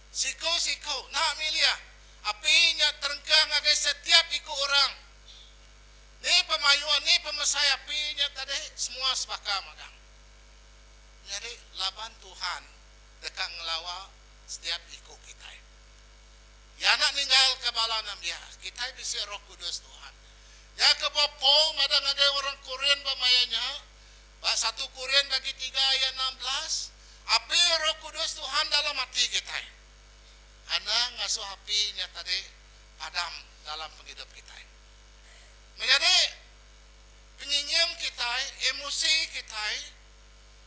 Speaker 3: Siku-siku enda milih api nya terengkah ngagai setiap iku orang. Ni pemayuh ni pemesai api nya tadi semua sebaka magang. Nyadi laban Tuhan deka ngelawa setiap iku kitai. Iya enda ninggalka bala nembiak. Kitai bisi Roh Kudus Tuhan. Nya kebuah Paul madah ngagai orang Korin ba maya nya, ba satu Korin bagi tiga ayat 16, Api Roh Kudus Tuhan dalam ati kitai. Anang ngasuh api nya tadi padam dalam pengidup kitai. Menyadi, pengingin kitai, emosi kitai,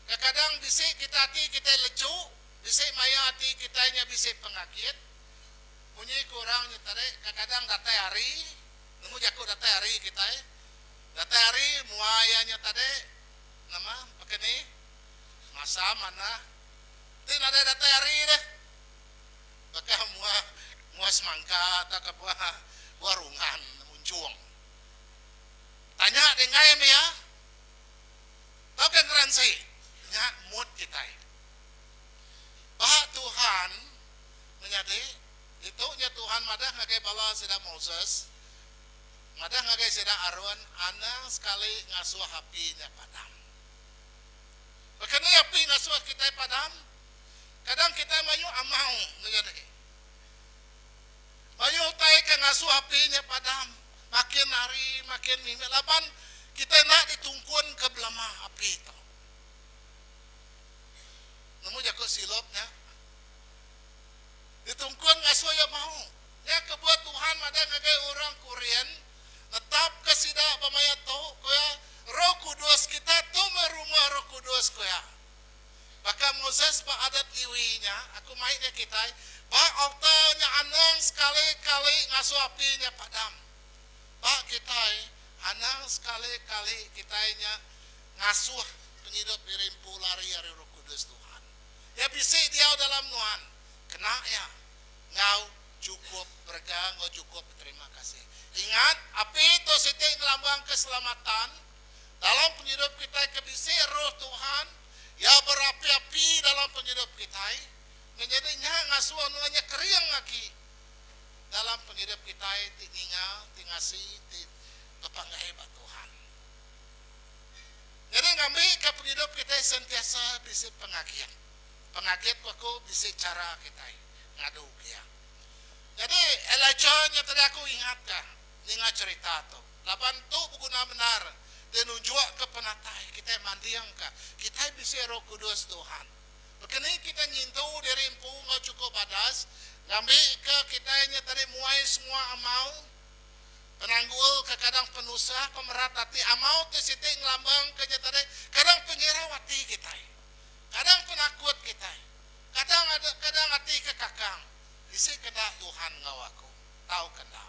Speaker 3: kekadang bisi kita ati kitai leju, Bisi maya ati kitai nya bisi pengagit, munyi ku orang nya tadi kadang-kadang datai hari, nemu jaku datai hari kitai, datai hari mua iya nya tadi nama baka ni masam manah ti nadai datai hari deh baka mua mua semangka tauka buah buah rungan munchung. Tanya deh enggai meh iya tauka ngeransi nya mood kitai. Ba Tuhan, menyadi, ditu nya Tuhan madah ngagai bala sida Moses, madah ngagai sida Aron, anang sekali ngasuh api nya padam. Baka ni api ngasuh kitai padam? Kadang kitai mayuh amau, menyadi. Mayuh utai ke ngasuh api nya padam, makin hari makin mimit laban kitai enda ditungkunka belama api tu. Nemu jaku silop nya. Ditungkun ngasuh iya mau. Nya kebuah Tuhan madah ngagai orang Korin, netapka sida ba maya tu, ku iya, Roh Kudus kita tu meh rumah Roh Kudus, ku iya. Baka Moses ba adat Lewi nya, aku mai nya kitai, ba altar nya anang sekali-kali ngasuh api nya padam. Ba kitai, anang sekali-kali kitai nya ngasuh pengidup diri empu lari ari Roh Kudus Tuhan. Iya bisi diau dalam nuan, kena iya enggau chukup berega enggau chukup beterima kasih. Ingat, api tu siti ngelambang keselamatan dalam pengidup kitai ke bisi Roh Tuhan, iya berapi-api dalam pengidup kitai, ngenyadi nya ngasuh nuan nya kering agi dalam pengidup kitai ti ninga, ti ngasi, ti bepanggai ba Tuhan. Nyadi ngambika pengidup kitai sentiasa bisi pengagit. Pengagit ku aku bisi chara kitai ngadu ke iya. Nyadi Elijah nya tadi aku ingatka ninga cherita tu. Laban tu beguna bendar ti nunjukka penatai kitai mandingka kitai bisi Roh Kudus Tuhan. Bekeni kitai ngintu diri empu enggau chukup badas ngambika kitai nya tadi muai semua amau, penanggul, kekadang penusah, pemerat ati. Amau ti siti ngelambangka nya tadi kadang pengirau ati kitai, kadang penakut kitai, kadang kadang ati ke kakang bisi keda Tuhan enggau aku tauka enda.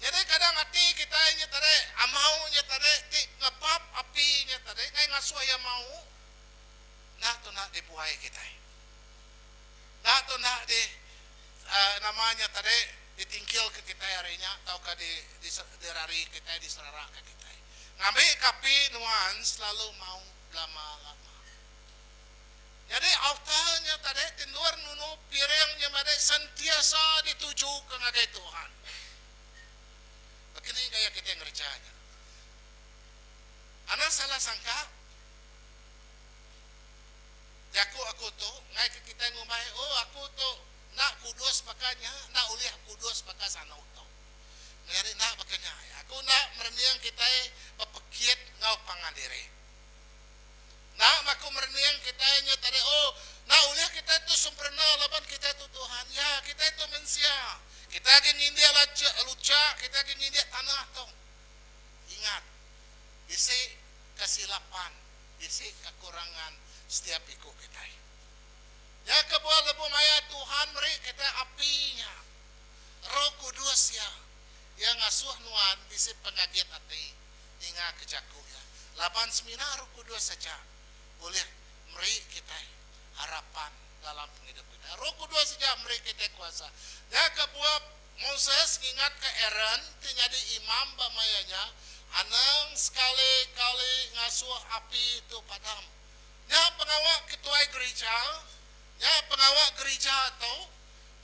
Speaker 3: Nyadi kadang ati kitai nya tadi amau nya tadi ti ngebap api nya tadi ngai ngasuh iya mau enda tu enda dibuai kitai. Enda tu enda di nama nya tadi ditingkil ke kitai ari nya tauka di dirari kitai diserara ke kitai. Ngambi ke api nuan selalu mau belama lama. Nyadi altar nya tadi ti endur nunu piring nya madi sentiasa ditujuka ngagai Tuhan. Baka ni gaya kitai ngereja nya? Anang salah sangka jaku aku tu ngaika kitai ngumbai oh aku tu enda kudus baka nya, enda ulih kudus baka sanu tu. Nyadi enda baka nya. Aku enda merening kitai bepekit enggau pangan diri. Enda maku merening kitai nya tadi oh enda ulih kitai tu sempurna laban kitai tu Tuhan. Ya kitai tu mensia. Kitai agi ngindik luchak, kitai agi ngindik tanah tu. Ingat bisi kesilapan, bisi kekurangan setiap iku kitai. Nya kebuah lebuh maya Tuhan meri kitai api nya, Roh Kudus iya, iya ngasuh nuan bisi pengagit ati. Ninga ke jaku iya, laban semina Roh Kudus aja ulih meri kitai harapan dalam pengidup kitai. Roh Kudus aja meri kitai kuasa. Nya kebuah Moses ngingatka Aron ti nyadi imam ba maya nya, Anang sekali-kali ngasuh api tu padam. Nya pengawa ketuai gerija, nya pengawa gerija tu,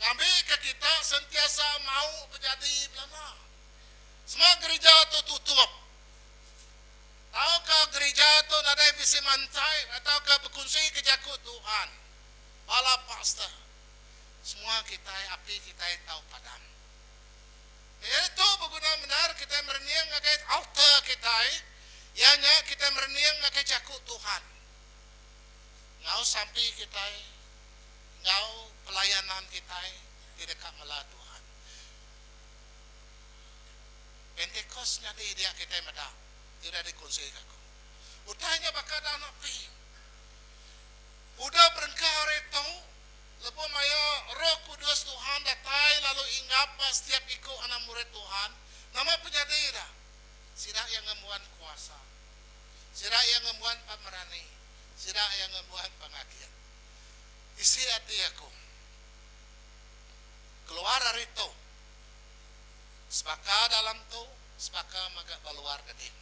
Speaker 3: ngambika kita sentiasa mau bejadi belama. Sema gerija tu tutup tauka gerija tu nadai bisi mantai tauka bekunsika jaku Tuhan, bala pastor, semua kitai api kitai tau padam. Nyadi tu beguna bendar kitai merening ngagai altar kitai iya nya kitai merening ngagai jaku Tuhan enggau sampi kitai enggau pelayanan kitai ti deka mela Tuhan. Pentikos nyadi dia kitai meda ti udah dikunsika aku. Utai nya baka daun api. Udah berengkah ari tu, lebuh maya Roh Kudus Tuhan datai lalu inggap ba setiap iku anak murid Tuhan, nama penyadi ida? Sida iya ngembuan kuasa. Sida iya ngembuan pemerani. Sida iya ngembuan pengagit. Isi ati aku. Keluar ari tu. Sebaka dalam tu, sebaka mega ba luar dedin.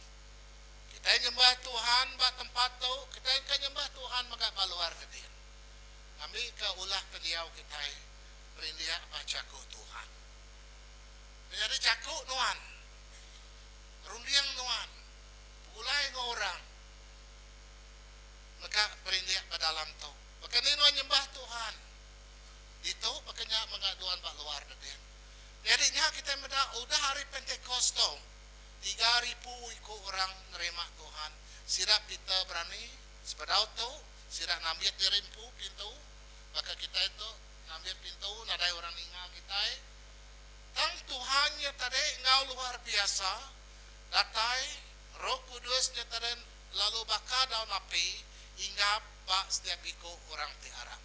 Speaker 3: Kitai nyembah Tuhan ba tempat tu, kitai engka nyembah Tuhan mega ba luar dedin. Ngambika ulah pendiau kitai berindik ba jaku Tuhan. Menyadi jaku nuan, runding nuan, begulai enggau orang mega berindik ba dalam tu. Baka ni nuan nyembah Tuhan ditu, baka nya mega nuan ba luar dedin. Nyadi nya kitai meda udah hari Pentekost tu, 3000 iku orang nerima Tuhan. Sida Peter berani, sebedau tu sida nambit diri empu pintu, baka kitai tu nambit pintu nadai orang ninga kitai. Tang Tuhan nya tadi enggau luar biasa datai, Roh Kudus nya tadi lalu baka daun api inggap ba setiap iku orang ti arap.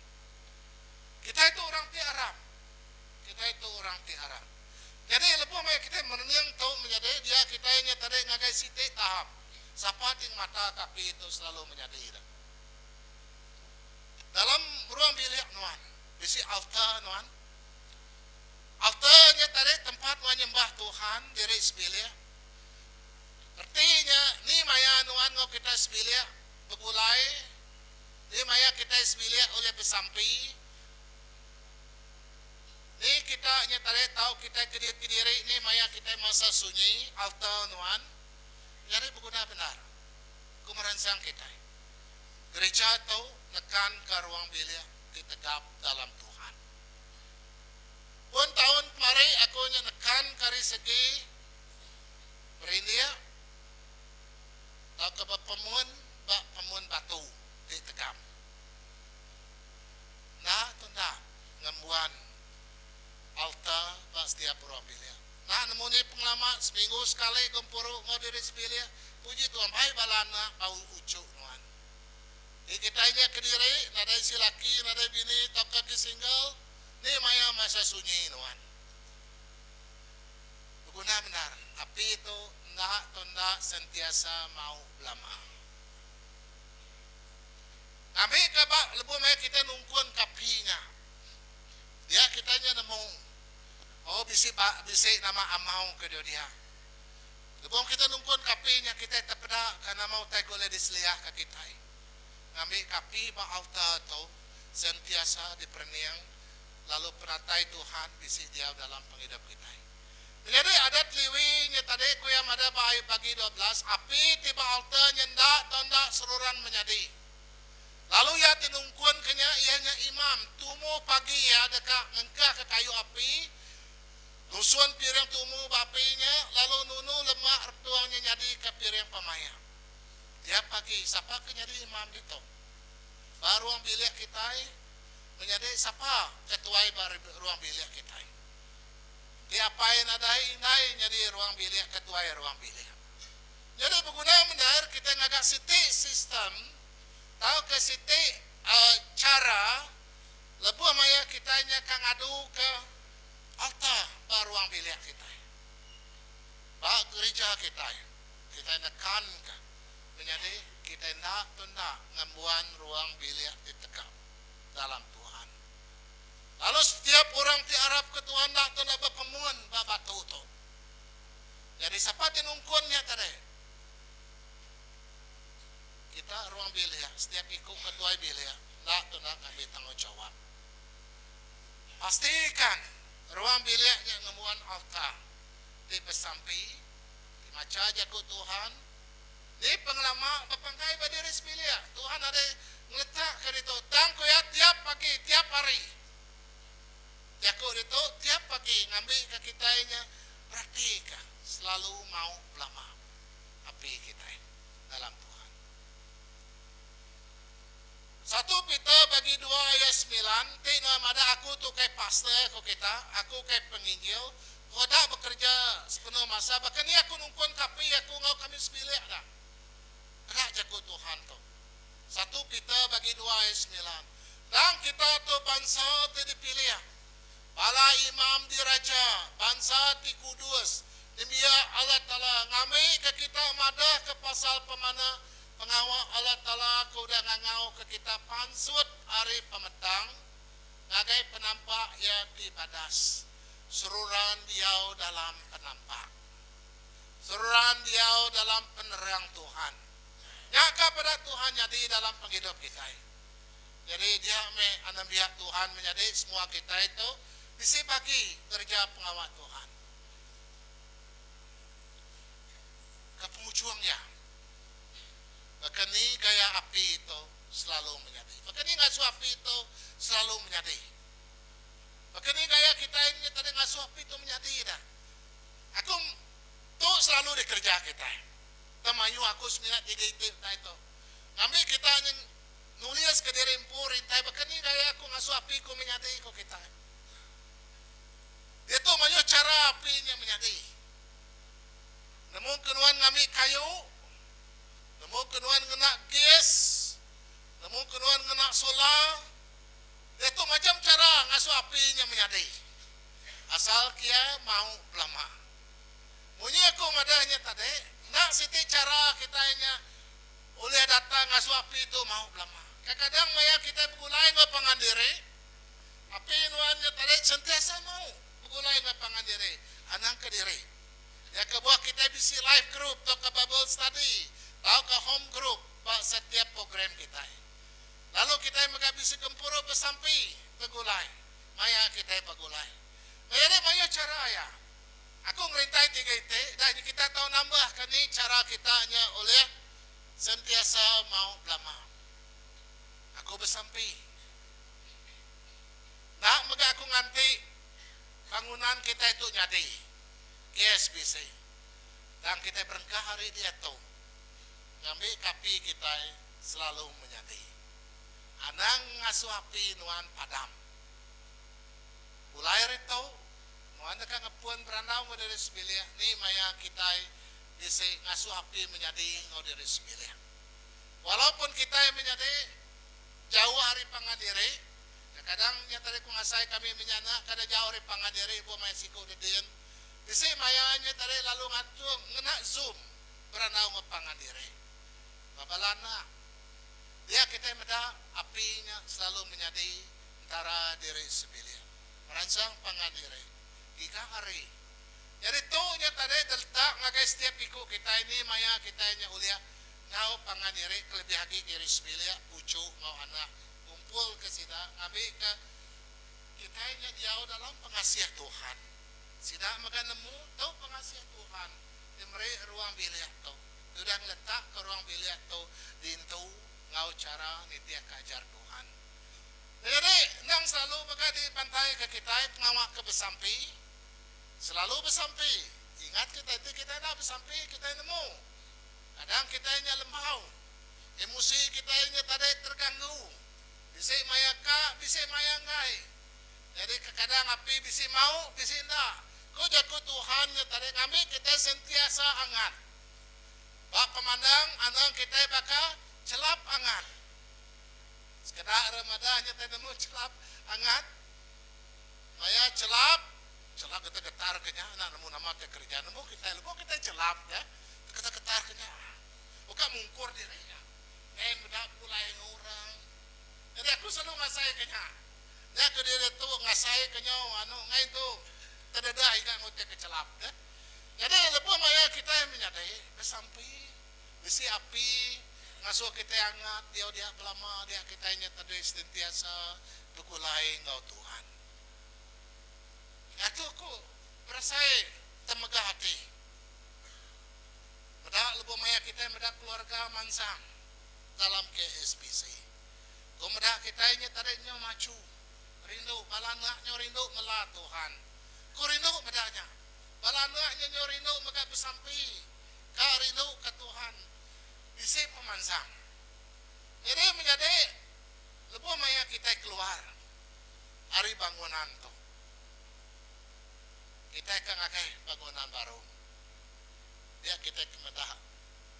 Speaker 3: Kitai tu orang ti arap. Kitai tu orang ti arap. Nyadi lebuh maya kitai merening tu menyadi dia kitai nya tadi ngagai siti tahap. Sapa ti ngemata ke api tu selalu menyadi ida. Dalam ruang bilik nuan bisi altar nuan. Altar nya tadi tempat nuan nyembah Tuhan diri sebilik. Reti nya ni maya nuan enggau kitai sebilik begulai, ni maya kitai sebilik ulih besampi. Ni kita nya tadi tau kitai kediri ni maya kitai masa sunyi altar nuan nyadi beguna bendar ku meransang kitai. Gerija tu nekanka ruang bilik ti tegap dalam Tuhan. Pun taun kemari aku nya nekanka ari segi. Berindik tauka bepemun ba pemun batu ti tegap. Enda tu enda ngembuan altar ba setiap ruang bilik. Enda nemu ni pengelama seminggu sekali gempuru enggau diri sebilik, puji Tuhan bai bala anak bau uchu nuan. Ti kitai nya kediri, nadai isi laki, nadai bini tauka agi single, ni maya masa sunyi nuan. Beguna bendar api tu enda tu enda sentiasa mau belama. Ngambika ba lebuh maya kitai nungkunka api nya, dia kitai nya nemu oh bisi ba bisi nama amau ke dua dia. Lebuh kitai nungkunka api nya kitai tepeda ka nama utai ke ulih diseliahka kitai. Ngambika api ba altar tu sentiasa diperening lalu penatai Tuhan bisi diau dalam pengidup kitai. Menyadi adat Lewi nya tadi ku iya madah ba ayat bagi 12, api ti ba altar nya enda tau enda seruran menyadi. Lalu iya ti nungkunka nya iya nya imam, tumu pagi iya deka ngengkahka kayu api, nusun piring tumu ba api nya, lalu nunu lemak retung nya nyadika piring pemaik. Tiap pagi, sapa ke nyadi imam ditu? Ba ruang bilik kitai, menyadi sapa ketuai ba ruang bilik kitai. Enti apai nadai indai nyadi ruang bilik ketuai ruang bilik. Nyadi beguna mendar kitai ngaga siti sistem tauka siti chara lebuh maya kitai nya ka ngaduka altar ba ruang bilik kitai. Ba gerija kitai, kitai nekanka menyadi kitai enda tu enda ngembuan ruang bilik ti tegap dalam Tuhan. Lalu setiap orang ti arapka Tuhan enda tau enda bepemun ba batu tu. Nyadi sapa ti nungkun nya tadi? Kita ruang bilik, setiap iku ketuai bilik enda tau enda ngambi tanggungjawap. Pastikan ruang bilik nya ngembuan altar ti besampi, ti macha jaku Tuhan, Ni pengelama bepanggai ba diri sebilik. Tuhan nadai ngeletakka ditu. Tang ku iya tiap pagi, tiap hari. Jaku ditu tiap pagi ngambika kitai nya beratika selalu mau belama api kitai dalam Tuhan. Satu Peter bagi dua ayat semilan ti nuan madah aku tu kai pastor ku kita, aku kai penginjil, Ku enda bekereja sepenuh masa, baka ni aku nungkun ke api aku enggau kami sebilik dah. Kena jaku Tuhan tu. Satu Peter bagi dua ayat semilan. Tang kita tu bansa ti dipilih, bala imam diraja, bansa ti kudus, nembiak Allah Taala, ngambika kita madahka pasal pemanah pengawa Allah Taala ke udah ngangauka kita pansut ari pemetang ngagai penampak Iya ti badas. Seruran diau dalam penampak. Seruran diau dalam penerang Tuhan. Nya ka peda Tuhan nyadi dalam pengidup kitai. Nyadi dia meh anembiak Tuhan menyadi semua kitai tu bisi bagi ngereja pengawa Tuhan. Ke pengujung iya, baka ni gaya api tu selalu menyadi? Baka ni ngasuh api tu selalu menyadi? Baka ni gaya kitai nya tadi ngasuh api tu menyadi dah. Aku tu selalu dikereja kitai. Tang mayuh aku semina tiga iti utai tu. Ngambi kita nya nulis ke diri empu rintai baka ni gaya aku ngasuh api ku menyadi ku kitai. Diatu mayuh chara api nya menyadi. Nemu ke nuan ngambi kayu, nemu ke nuan ngena gas, nemu ke nuan ngena solar. Diatu macham chara ngasuh api nya menyadi. Asal kia mau belama. Munyi aku madah nya tadi, enda siti chara kitai nya ulih datang ngasuh api tu mau belama. Kadang-kadang maya kitai begulai enggau pangan diri, api nuan nya tadi sentiasa mau begulai enggau pangan diri, anang kediri. Nya kebuah kitai bisi life group tauka bible study tauka home group ba setiap program kitai. Lalu kitai mega bisi gempuru besampi begulai maya kitai begulai. Menyadi mayuh chara iya. Aku ngerintai tiga iti dah nya kita tau nambahka ni chara kita nya ulih sentiasa mau belama. Aku besampi. Enda mega aku nganti bangunan kitai tu nyadi. KSBC. Tang kitai berengkah ari diatu ngambika api kitai selalu menyadi. Anang ngasuh api nuan padam. Pulai ari tu, nuan deka ngepun berandau enggau diri sebilik ni maya kitai bisi ngasuh api menyadi enggau diri sebilik. Walaupun kitai menyadi jauh ari pangan diri, kekadang nya tadi ku ngasai kami menyanak kada jauh ari pangan diri buah maya siku dedin, bisi maya nya tadi lalu ngatur ngena zoom berandau enggau pangan diri. Ba bala anak, dia kitai meda api nya selalu menyadi entara diri sebilik. Meransang pangan diri. Giga hari. Nyadi tu nya tadi diletak ngagai setiap iku kitai ni maya kitai nya ulih enggau pangan diri kelebih agi diri sebilik, uchu enggau anak ngumpul ke sida ngambika kitai nya diau dalam pengasih Tuhan. Sida mega nemu tu pengasih Tuhan ti meri ruang bilik tu. Ti udah ngeletakka ruang bilik tu diintu enggau chara nitihka ajar Tuhan. Nyadi, endang selalu mega dibantaika kitai pengawa ke besampi. Selalu besampi. Ingat kitai enti kitai enda besampi, kitai nemu. Kadang kitai nya lembau. Emosi kitai nya tadi terganggu. Bisi maya ka, bisi maya enggai. Nyadi kekadang api bisi mau, bisi enda. Ku jaku Tuhan nya tadi ngambi kitai sentiasa angat. Ba pemandang anang kitai baka chelap angat. Sekeda ari madah nya tai nemu chelap angat. Maya chelap, chelap getar-getar ke nya enda nemu nama tai kereja nemu kitai lebuh kitai chelap nya getar-getar ke nya. Uka mungkur diri nya. Ngai meda pulai enggau orang. Nyadi aku selalu ngasai ke nya. Nya ke diri tu ngasai ke nyau anu ngai tu tededah ida enggau tai ke chelap deh. Nyadi lebuh maya kitai menyadi besampi bisi api ngasuh kitai angat diau dia belama dia kitai nya tadi sentiasa begulai enggau Tuhan. Nya tu aku berasai temegah ati meda lebuh maya kitai meda keluarga mansang dalam KSPC. Ku meda kitai nya tadi nyau machu rindu bala anak nyau rindu mela Tuhan. Ku rindu meda nya. Bala anak nya nyau rindu mega besampi ka rindu ka Tuhan bisi pemansang. Nyadi menyadi lebuh maya kitai keluar ari bangunan tu, kitai ka ngagai bangunan baru dia kitai ke meda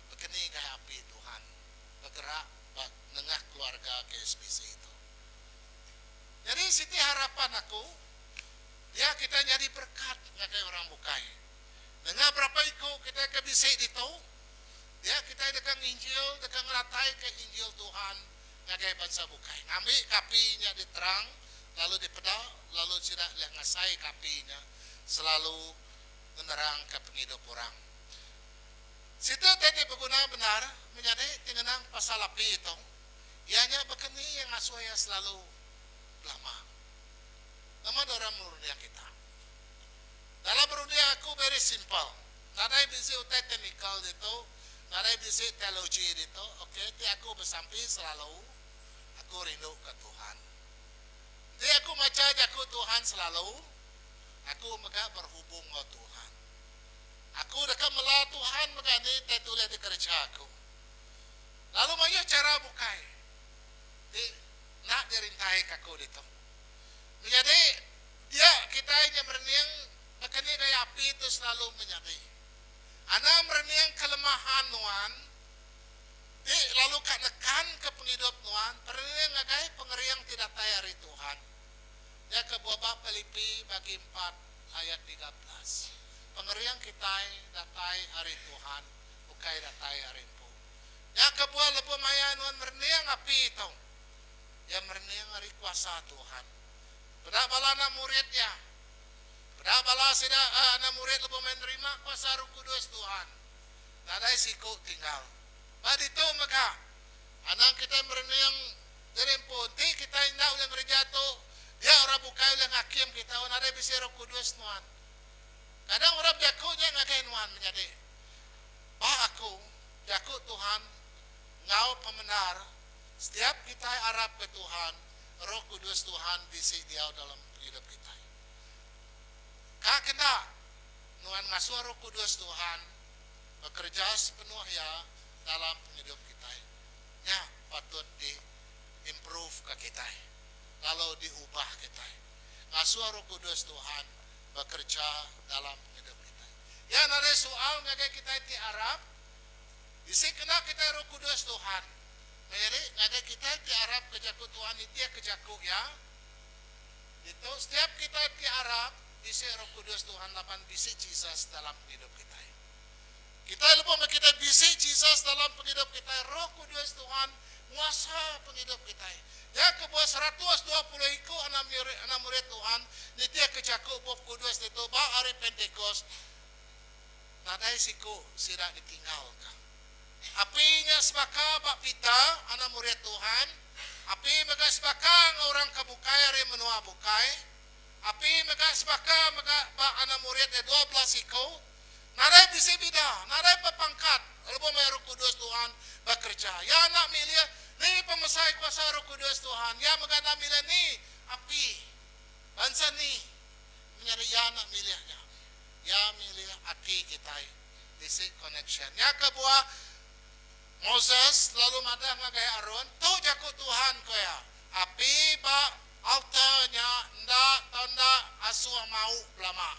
Speaker 3: bekeni gai api Tuhan begerak ba nengah keluarga KSBC tu. Nyadi siti harapan aku. Dia kitai nyadi berekat ngagai orang bukai. Nengah berapa iku kitai ke bisi ditu, dia kitai deka nginjil, deka ngerataika Injil Tuhan ngagai bansa bukai. Ngambika api nya diterang lalu dipeda, lalu sida ulih ngasaika api nya selalu ngenerangka pengidup orang. Siti utai ti beguna bendar menyadi ti ngenang pasal api tu, iya nya baka ni iya ngasuh iya selalu belama. Nama dalam runding kita? Dalam runding aku very simple. Nadai bisi utai technical ditu, nadai bisi theology ditu, ok, ti aku besampi selalu, aku rindu ka Tuhan. Enti aku macha jaku Tuhan selalu, aku mega berhubung enggau Tuhan. Aku deka mela Tuhan mega ni ti tulih dikereja aku. Lalu mayuh chara bukai ti enda dirintaika aku ditu. Menyadi, dia kitai nya merening baka ni gaya api tu selalu menyadi. Anang merening kelemahan nuan ti lalu ka nekanka pengidup nuan, perening ngagai pengering ti datai ari Tuhan. Nya kebuah ba Pilipi bagi empat ayat 13, pengering kitai datai ari Tuhan ukai datai ari empu. Nya kebuah lebuh maya nuan merening api tu, Iya merening ari kuasa Tuhan. Peda bala anak murid iya. Peda bala sida anak murid lebuh meh nerima kuasa Roh Kudus Tuhan. Nadai siku tinggal. Ba ditu mega, anang kitai merening diri empu. Enti kitai enda ulih ngereja tu, dia orang bukai ulih ngakim kitai, Oh nadai bisi Roh Kudus nuan. Kadang orang bejaku nya ngagai nuan menyadi. Ba aku, jaku Tuhan enggau pemendar Setiap kitai arap ke Tuhan, Roh Kudus Tuhan bisi diau dalam pengidup kitai. Ka kena nuan ngasuh Roh Kudus Tuhan. bekereja sepenuh iya dalam pengidup kitai. Nya patut di improve ka kitai lalu diubah kitai ngasuh Roh Kudus Tuhan bekereja dalam pengidup kitai. Iya nadai soal ngagai kitai ti arap, bisi kena kitai Roh Kudus Tuhan. Meri ngagai kitai ti arap ke jaku Tuhan nitih ke jaku iya. Ditu setiap kitai ti arap bisi Roh Kudus Tuhan laban bisi Jesus dalam pengidup kitai. Kitai lebuh meh kitai bisi Jesus dalam pengidup kitai, Roh Kudus Tuhan nguasa pengidup kitai. Nya kebuah 120 iku anak anak murid Tuhan nitihka jaku Bup Kudus ditu ba hari Pentikos, nadai siku sida ditinggalka. Api nya sebaka ba Peter, anak murid Tuhan. Api mega sebaka enggau orang ke bukai ari menua bukai. Api mega sebaka mega ba anak murid iya 12 iku. Nadai bisi bida, nadai bepangkat lebuh maya Roh Kudus Tuhan bekereja. Iya enda milih ni pemesai kuasa Roh Kudus Tuhan. Iya mega enda milih ni api bansa ni menyadi iya enda milih nya. Iya milih ati kitai bisi connection. Nya kebuah Moses lalu madah ngagai Aron, Tu jaku Tuhan, ku iya, Api ba altar nya enda tau enda asuh mau belama.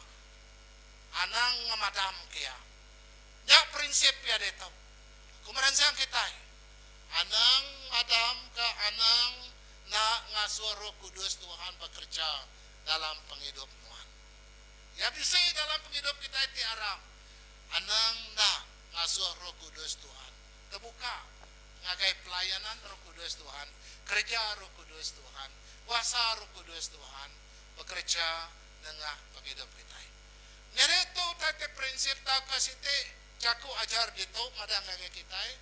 Speaker 3: Anang ngemadam ke iya. Nya prinsip iya ditu. Ku meransang kitai, anang madam ke anang enda ngasuh Roh Kudus Tuhan bekereja dalam pengidup nuan. Iya bisi dalam pengidup kitai ti arap. Anang enda ngasuh Roh Kudus Tuhan tebuka ngagai pelayanan Roh Kudus Tuhan, kereja Roh Kudus Tuhan, kuasa Roh Kudus Tuhan bekereja nengah pengidup kitai. Nyadi tu utai ti prinsip tauka siti jaku ajar ditu madah ngagai kitai,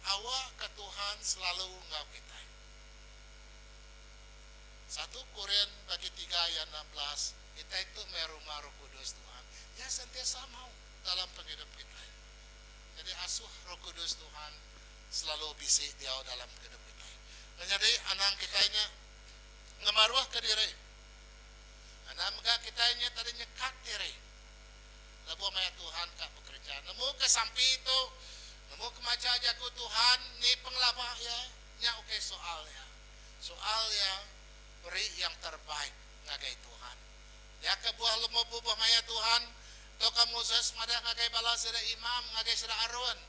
Speaker 3: awakka Tuhan selalu enggau kitai. Satu Korin bagi tiga ayat 16, kitai tu meh rumah Roh Kudus Tuhan. Iya sentiasa mau dalam pengidup kitai. Nyadi asuh Roh Kudus Tuhan selalu bisi diau dalam pengidup kitai. Nyadi anang kitai nya ngemaruhka diri. Anang mega kitai nya tadi nyekat diri lebuh maya Tuhan ka bekereja. Nemu ke sampi tu, nemu ke macha jaku Tuhan ni pengelama iya, nya ukai soal iya. Soal iya beri yang terbaik ngagai Tuhan. Nya kebuah lemuh bubuh maya Tuhan tauka Moses madah ngagai bala sida imam ngagai sida Aron,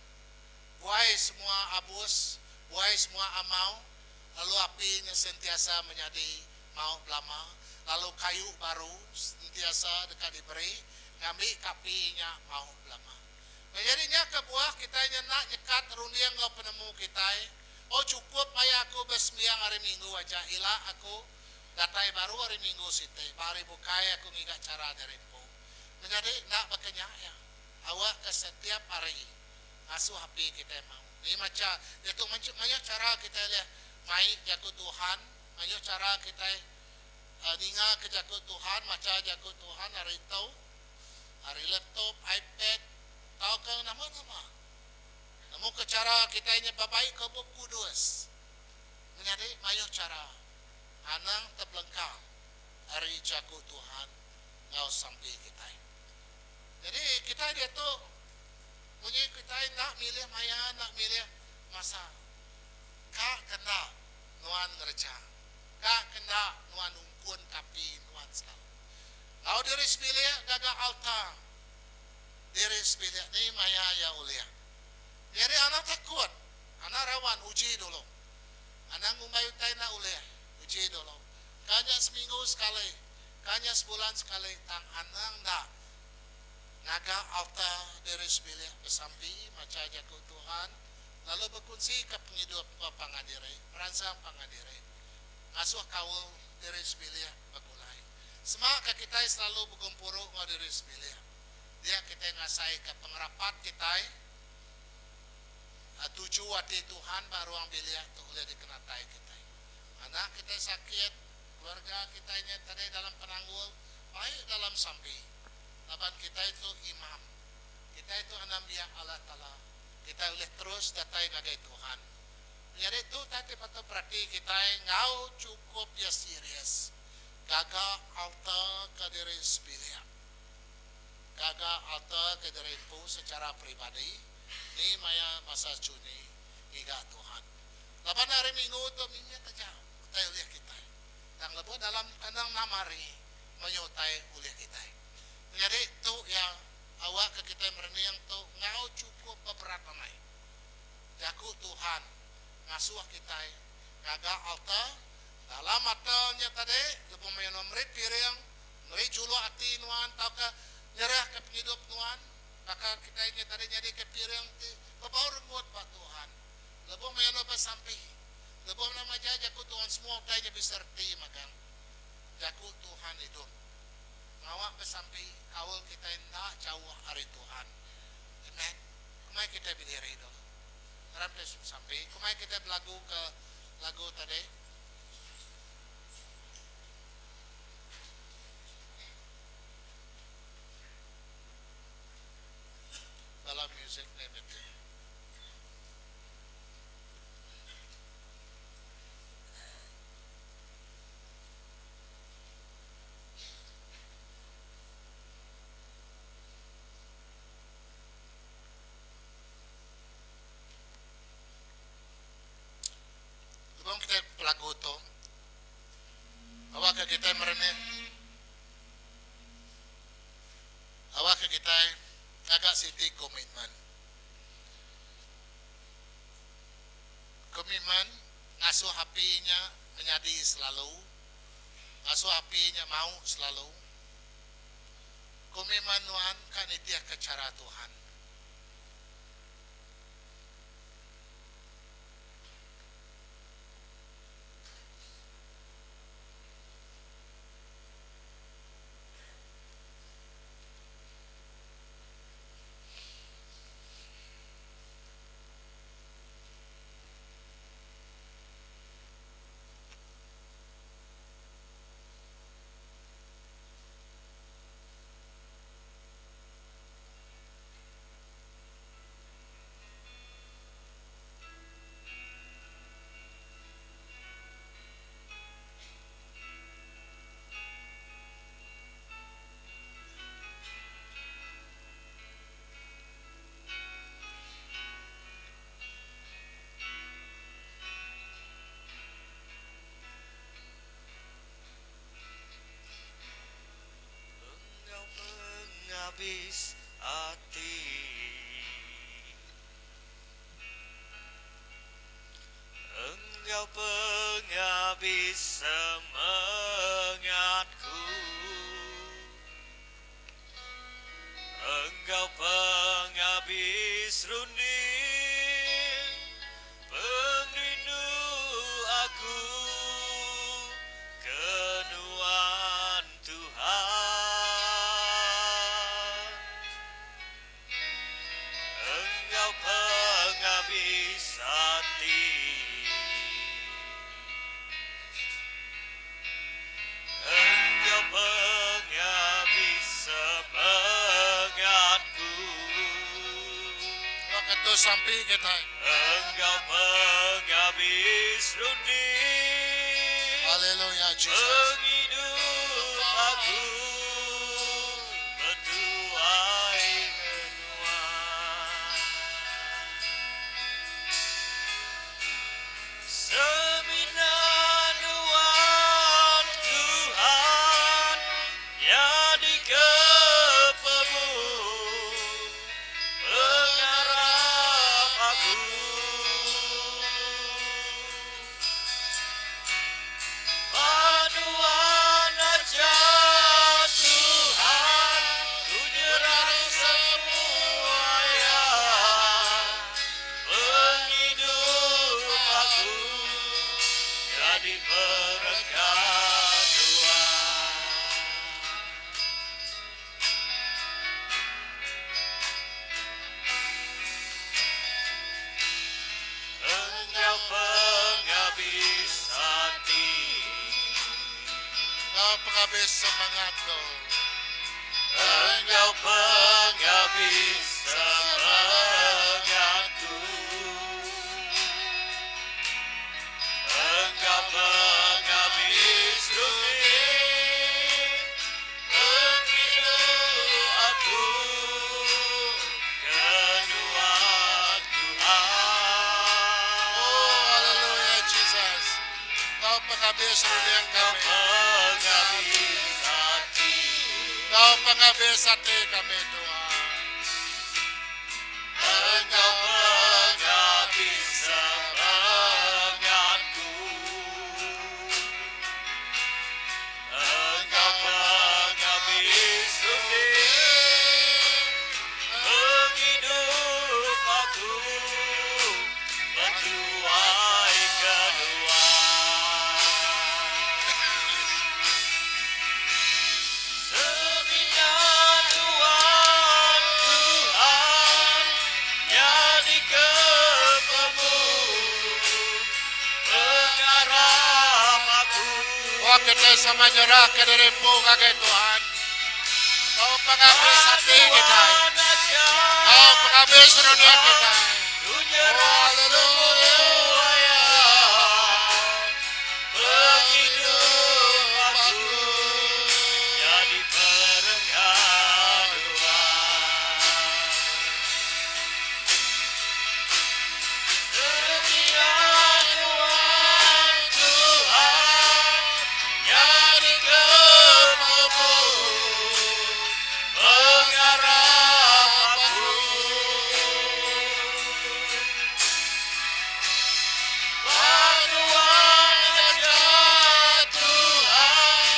Speaker 3: Buai semua abus, buai semua amau, lalu api nya sentiasa menyadi mau belama, lalu kayu baru sentiasa deka diberi ngambika api nya mau belama. Menyadi nya kebuah kitai nya enda nyekat runding enggau penemu kitai, Oh chukup maya aku besembiang hari minggu aja ila aku datai baru hari minggu siti, ba hari bukai aku ngiga chara diri empu. Menyadi enda baka nya iya. Awakka setiap hari ngasuh api kitai mau. Ni macha diatu mayuh chara kitai ulih mai jaku Tuhan. Mayuh chara kitai ningaka jaku Tuhan, macha jaku Tuhan ari tu, ari laptop, iPad tauka nama-nama. Nemuka chara kitai nya bebaika Bup Kudus menyadi mayuh chara anang tebelengka ari jaku Tuhan enggau sampi kitai. Nyadi kitai diatu munyi kitai enda milih maya, enda milih masa. Ka ke enda nuan ngereja. Ka ke enda nuan nungkun ke api nuan selalu. Enggau diri sebilik gaga alta diri sebilik ni maya iya ulih. Nyadi anang takut, anang rawan uji dulu. Anang ngumbai utai enda ulih, uji dulu. Ka nya seminggu sekali, ka nya sebulan sekali tang anang enda ngaga alta diri sebilik besampi macha jaku Tuhan. Lalu bekunsika pengidup enggau pangan diri, meransang pangan diri, ngasuh kaul diri sebilik begulai. Sema ka kitai selalu begempuru enggau diri sebilik, dia kitai ngasaika pengerapat kitai tuju ati Tuhan ba ruang bilik tu ulih dikenatai kitai. Anak kitai sakit, keluarga kitai nya tadi dalam penanggul, bai dalam sampi laban kitai tu imam, kitai tu anembiak Allah Taala. Kitai ulih terus datai ngagai Tuhan. Menyadi tu utai ti patut perati kitai enggau chukup iya serius. Gaga altar ke diri sebilik. Gaga altar ke diri empu secara peribadi ni maya masa chunyi ngiga Tuhan. Laban hari minggu tu mimit aja utai ulih kitai. Tang lebuh dalam kandang enam hari mayuh utai ulih kitai. Menyadi tu iya awakka kitai merening tu enggau chukup beberat amai. Jaku Tuhan ngasuh kitai ngaga altar dalam altar nya tadi lebuh maya nuan meri piring, meri juluk ati nuan tauka nyerahka pengidup nuan baka kitai nya tadi nyadika piring ti bebau rengut ba Tuhan. Lebuh maya nuan besampi, lebuh nuan maja jaku Tuhan semua utai nya bisi reti magang. Jaku Tuhan idup. Pengawa besampi kaul kitai enda jauh ari Tuhan. Amen. Kumai kitai bediri dulu. Arap kitai besampi. Kumai kitai belagu ke lagu tadi. Bala music ni beti. Lebuh kitai belagu tu, awakka kitai merening, awakka kitai ngaga siti komitmen. Komitmen ngasuh api nya menyadi selalu, ngasuh api nya mau selalu. Komitmen nuan ka nitihka chara Tuhan.
Speaker 2: Enggau pengabis ati. Enggau pengabis semengatku. Enggau pengabis runding pengerindu aku ke nuan Tuhan. Enggau pengabis ati. Enggau pengabis semengatku.
Speaker 3: Baka tu sampi kitai.
Speaker 2: Enggau pengabis runding.
Speaker 3: Haleluya Jesus.
Speaker 2: Pengidup aku betuai ke nuan. Semina nuan Tuhan nyadi ke pemun pengarap aku. Ba nuan aja Tuhan ku nyerah semua iya. Pengidup aku nyadi berkat Tuhan. Enggau pengabis ati.
Speaker 3: Enggau pengabis semangat ku.
Speaker 2: Enggau pengabis semangat ku. Enggau pengabis runding pengerindu aku.
Speaker 3: pengabis runding kami. Enggau pengabis ati kami Tuhan. Enggau pengabis semengatku.
Speaker 2: Enggau pengabis runding pengidup aku betuai ke nuan. Semina nuan Tuhan nyadi ke pemu pengarap aku.
Speaker 3: Wah kitai sama nyerah ke diri empu ngagai Tuhan. Enggau pengabis ati kitai. Enggau pengabis runding kitai. Oh haleluya.
Speaker 2: Pengidup aku nyadi perengka nuan. Semina nuan Tuhan nyadi kemampu pengarap aku. Ba nuan aja Tuhan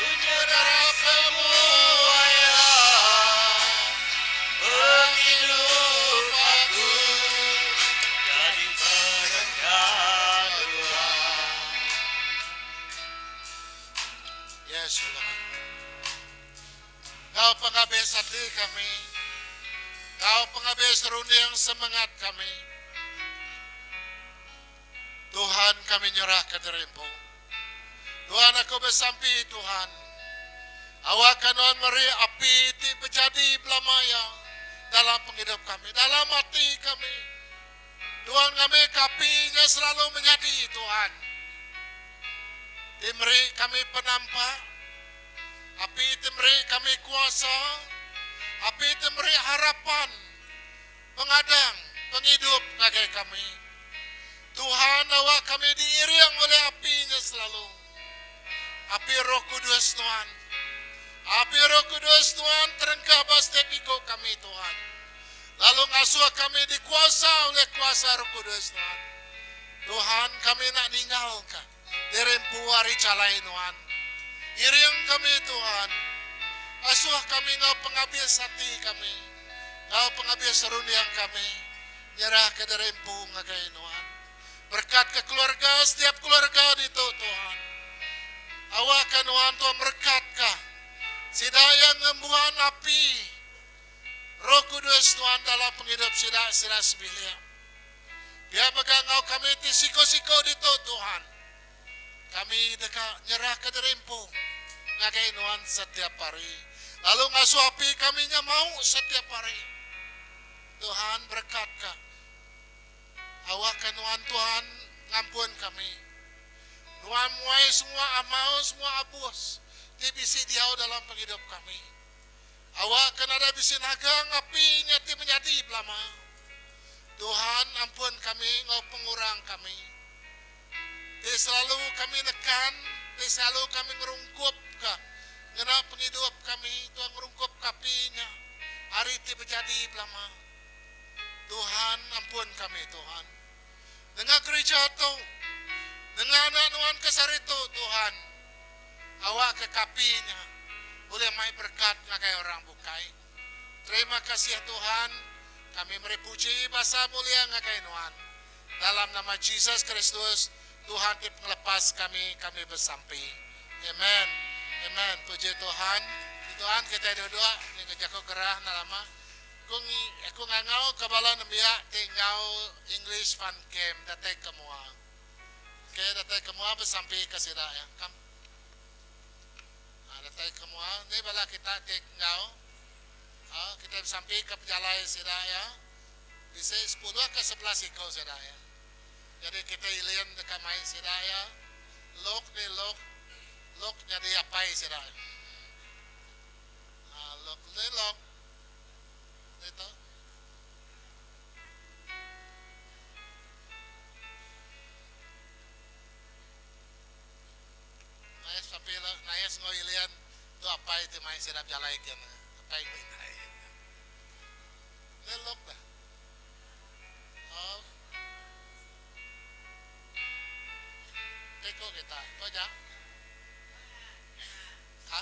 Speaker 2: nyerah semua iya pengidup aku nyadi perengka nuan.
Speaker 3: Yes Lord. Enggau pengabis ati kami, enggau pengabis runding semengat kami, Tuhan kami nyerahka diri empu. Tuhan aku besampi Tuhan, awakka Nuan meri api ti bejadi belama iya dalam pengidup kami, dalam ati kami. Tuhan ngambika api nya selalu menyadi Tuhan ti meri kami penampak. Api ti meri kami kuasa, api ti meri harapan, pengadang, pengidup ngagai kami. Tuhan awak kami diiring oleh api nya selalu. Api Roh Kudus Nuan. Api Roh Kudus Nuan terengkah ba setiap iku kami Tuhan. Lalu ngasuh kami dikuasa oleh kuasa Roh Kudus Nuan. Tuhan kami enda ninggalka. Diri empu ari jalai Nuan. Iring kami, Tuhan. Asuh kami enggau pengabis ati kami, enggau pengabis runding kami, nyerahka diri empu ngagai Nuan. Berekatka keluarga setiap keluarga ditu, Tuhan. Awakka Nuan Tuhan merekatka sida iya ngembuan api Roh Kudus Nuan dalam pengidup sida sida sebilik. Pia mega enggau kami ti siko-siko ditu, Tuhan. Kami deka nyerahka diri empu ngagai Nuan setiap hari, lalu ngasuh api kami nya mau setiap hari. Tuhan berekatka. Awakka Nuan, Tuhan, ngampun kami. Nuan muai semua amau, semua abus ti bisi diau dalam pengidup kami. Awakka nadai bisi nagang api nya ti menyadi belama. Tuhan ampun kami enggau pengurang kami. Ti selalu kami nekan, ti selalu kami ngerungkupka ngena pengidup kami Tuhan ngerungkupka api nya ari ti bejadi belama. Tuhan ampun kami Tuhan. Nengah gerija tu, nengah anak nuan ke sehari tu Tuhan, awakka kapi nya ulih mai berekat ngagai orang bukai. Terima kasih Tuhan, kami meri puji basa mulia ngagai Nuan. Dalam nama Jesus Kristus, Tuhan ti pengelepas kami, kami besampi. Amen. Amen. Puji Tuhan. Puji Tuhan kitai duduk ninga jaku gerah enda lama. Ku aku ngangau ke bala nembiak ti enggau English Fun Camp datai ke mua. Ok datai ke mua besampi ke sida ya. Come. Ha datai ke mua ni bala kita ti enggau ha kita besampi ke pejalai sida ya. Bisi sepuluh ke 11 iko sida ya. Jadi kita ilin deka mai sida ya. Lok ni lok lok nyadi apai sida. Ha lok ni lok. Ditu. Nais enggau Ilian tu apai ti mai sida bejalai kin. Apai enggau indai. Lelok dah. Oh. Teko kita. Ko ja. Ha?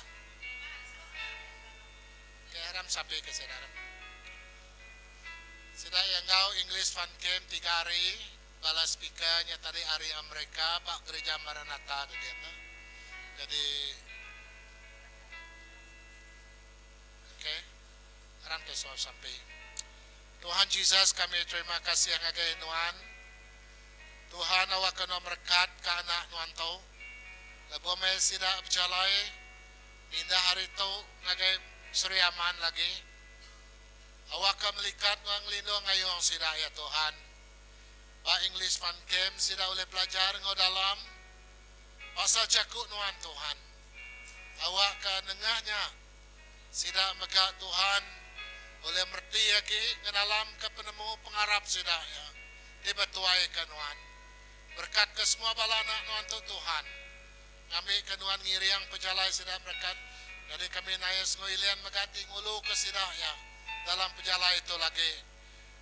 Speaker 3: Ke aram sapi ke sida aram. Sida iya enggau English Fun Camp tiga hari bala speaker nya tadi ari Amerika ba Gereja Maranatha da diatu. Jadi okay. Aram ke semua besampi. Tuhan Jesus kami terima kasih ngagai nuan. Tuhan awakka nuan merekat ka anak nuan tu. Lebuh meh sida bejalai mindah ari tu ngagai Sri Aman lagi. Awakka melikat nuan ngelindung ngayung sida ya Tuhan. Ba English Fun Camp sida ulih belajar enggau dalam pasal jaku nuan Tuhan. Awakka nengah nya sida mega Tuhan ulih mereti agi ngenalamka penemu pengarap sida ya ti betuaika nuan. Berekatka semua bala anak nuan tu Tuhan. Ngambika nuan ngiring pejalai sida merekat nyadi kami Nais enggau Ilian mega ti nguluka sida iya dalam pejalai tu lagi.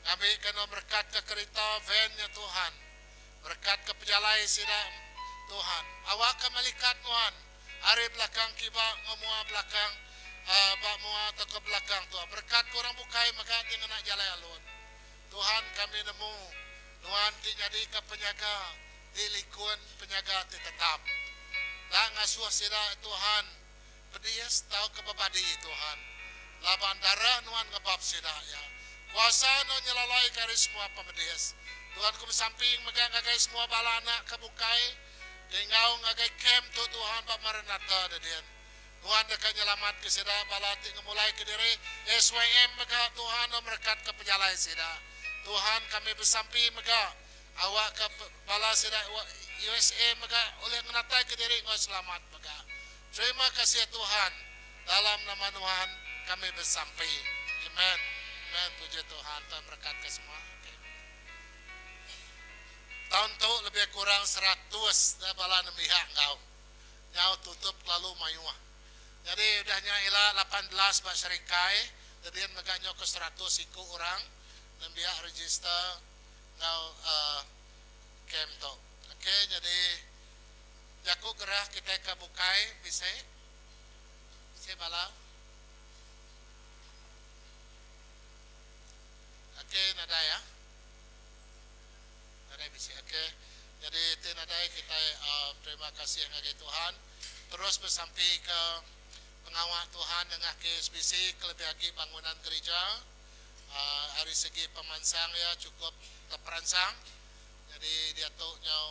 Speaker 3: Ngambika nuan merekatka kerita van nya Tuhan. Merekatka pejalai sida Tuhan. Awakka melikat nuan ari belakang kiba enggau mua belakang ba mua tauka belakang Tuhan. Berekatka orang bukai mega ti ngena jalai alun. Tuhan kami nemu nuan ti nyadika penyaga ti likun penyaga ti tetap. Enda ngasuh sida Tuhan pedis tauka bebadi Tuhan laban darah nuan ngebap sida iya. Kuasa nuan nyelalaika ari semua pemedis. Tuhan ku besamping mega ngagai semua bala anak ke bukai ti enggau ngagai kem tu Tuhan ba Maranatha dedin. Nuan deka nyelamatka sida bala ti ngemulaika diri SYM mega Tuhan nuan merekatka pejalai sida. Tuhan kami besampi mega Awakka bala sida USA mega ulih ngenataika diri enggau selamat mega. Terima kasih Tuhan, dalam nama Nuan kami besampi. Amen. Amen. Puji Tuhan. Tuhan merekatka semua. Okay. Taun tu lebih kurang 100 da bala nembiak enggau. Nyau tutup kelalu mayuh. Nyadi udah nya ila 18 ba Serikai, dedin mega nyau ke 100 iku orang nembiak register enggau kem tu. Ok nyadi jaku gerah kitai ke bukai bisi bisi bala. Ok nadai ah. Nadai bisi ok. Nyadi ti nadai kitai terima kasih ngagai Tuhan terus besampi ke pengawa Tuhan nengah KSBC kelebih agi bangunan gerija. Ari segi pemansang iya chukup teperansang. Nyadi diatu nyau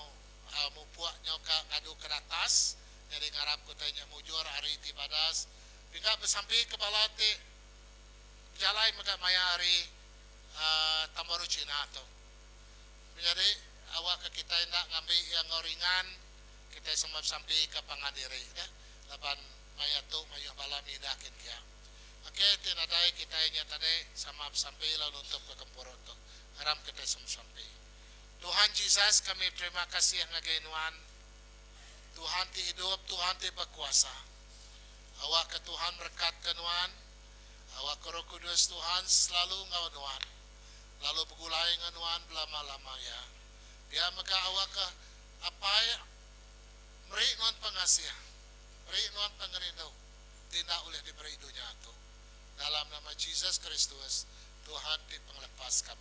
Speaker 3: mupuk nyau ka ngadu ke datas. Nyadi ngarap ke utai nya mujur ari ti badas. Pinga besampi ke bala ti bejalai mega maya hari Taun Baru China tu. Menyadi awak ke kitai enda ngambi iya enggau ringan, kitai sama besampi ke pangan diri deh laban maya tu mayuh bala mindah kin kia. Ok ti nadai kitai nya tadi sama besampi lalu nutup ke gempuru tu. Aram kitai sama besampi. Tuhan Jesus kami beterima kasih ngagai nuan Tuhan ti idup Tuhan ti bekuasa. Awak ke Tuhan merekat ke nuan awak ke Roh Kudus Tuhan selalu enggau nuan lalu begulai enggau nuan belama lama iya. Pia mega awak ke Apai meri nuan pengasih meri nuan pengerindu. Ti enda ulih diberi dunya tu. Dalam nama Jesus Kristus, Tuhan ti pengelepas kami.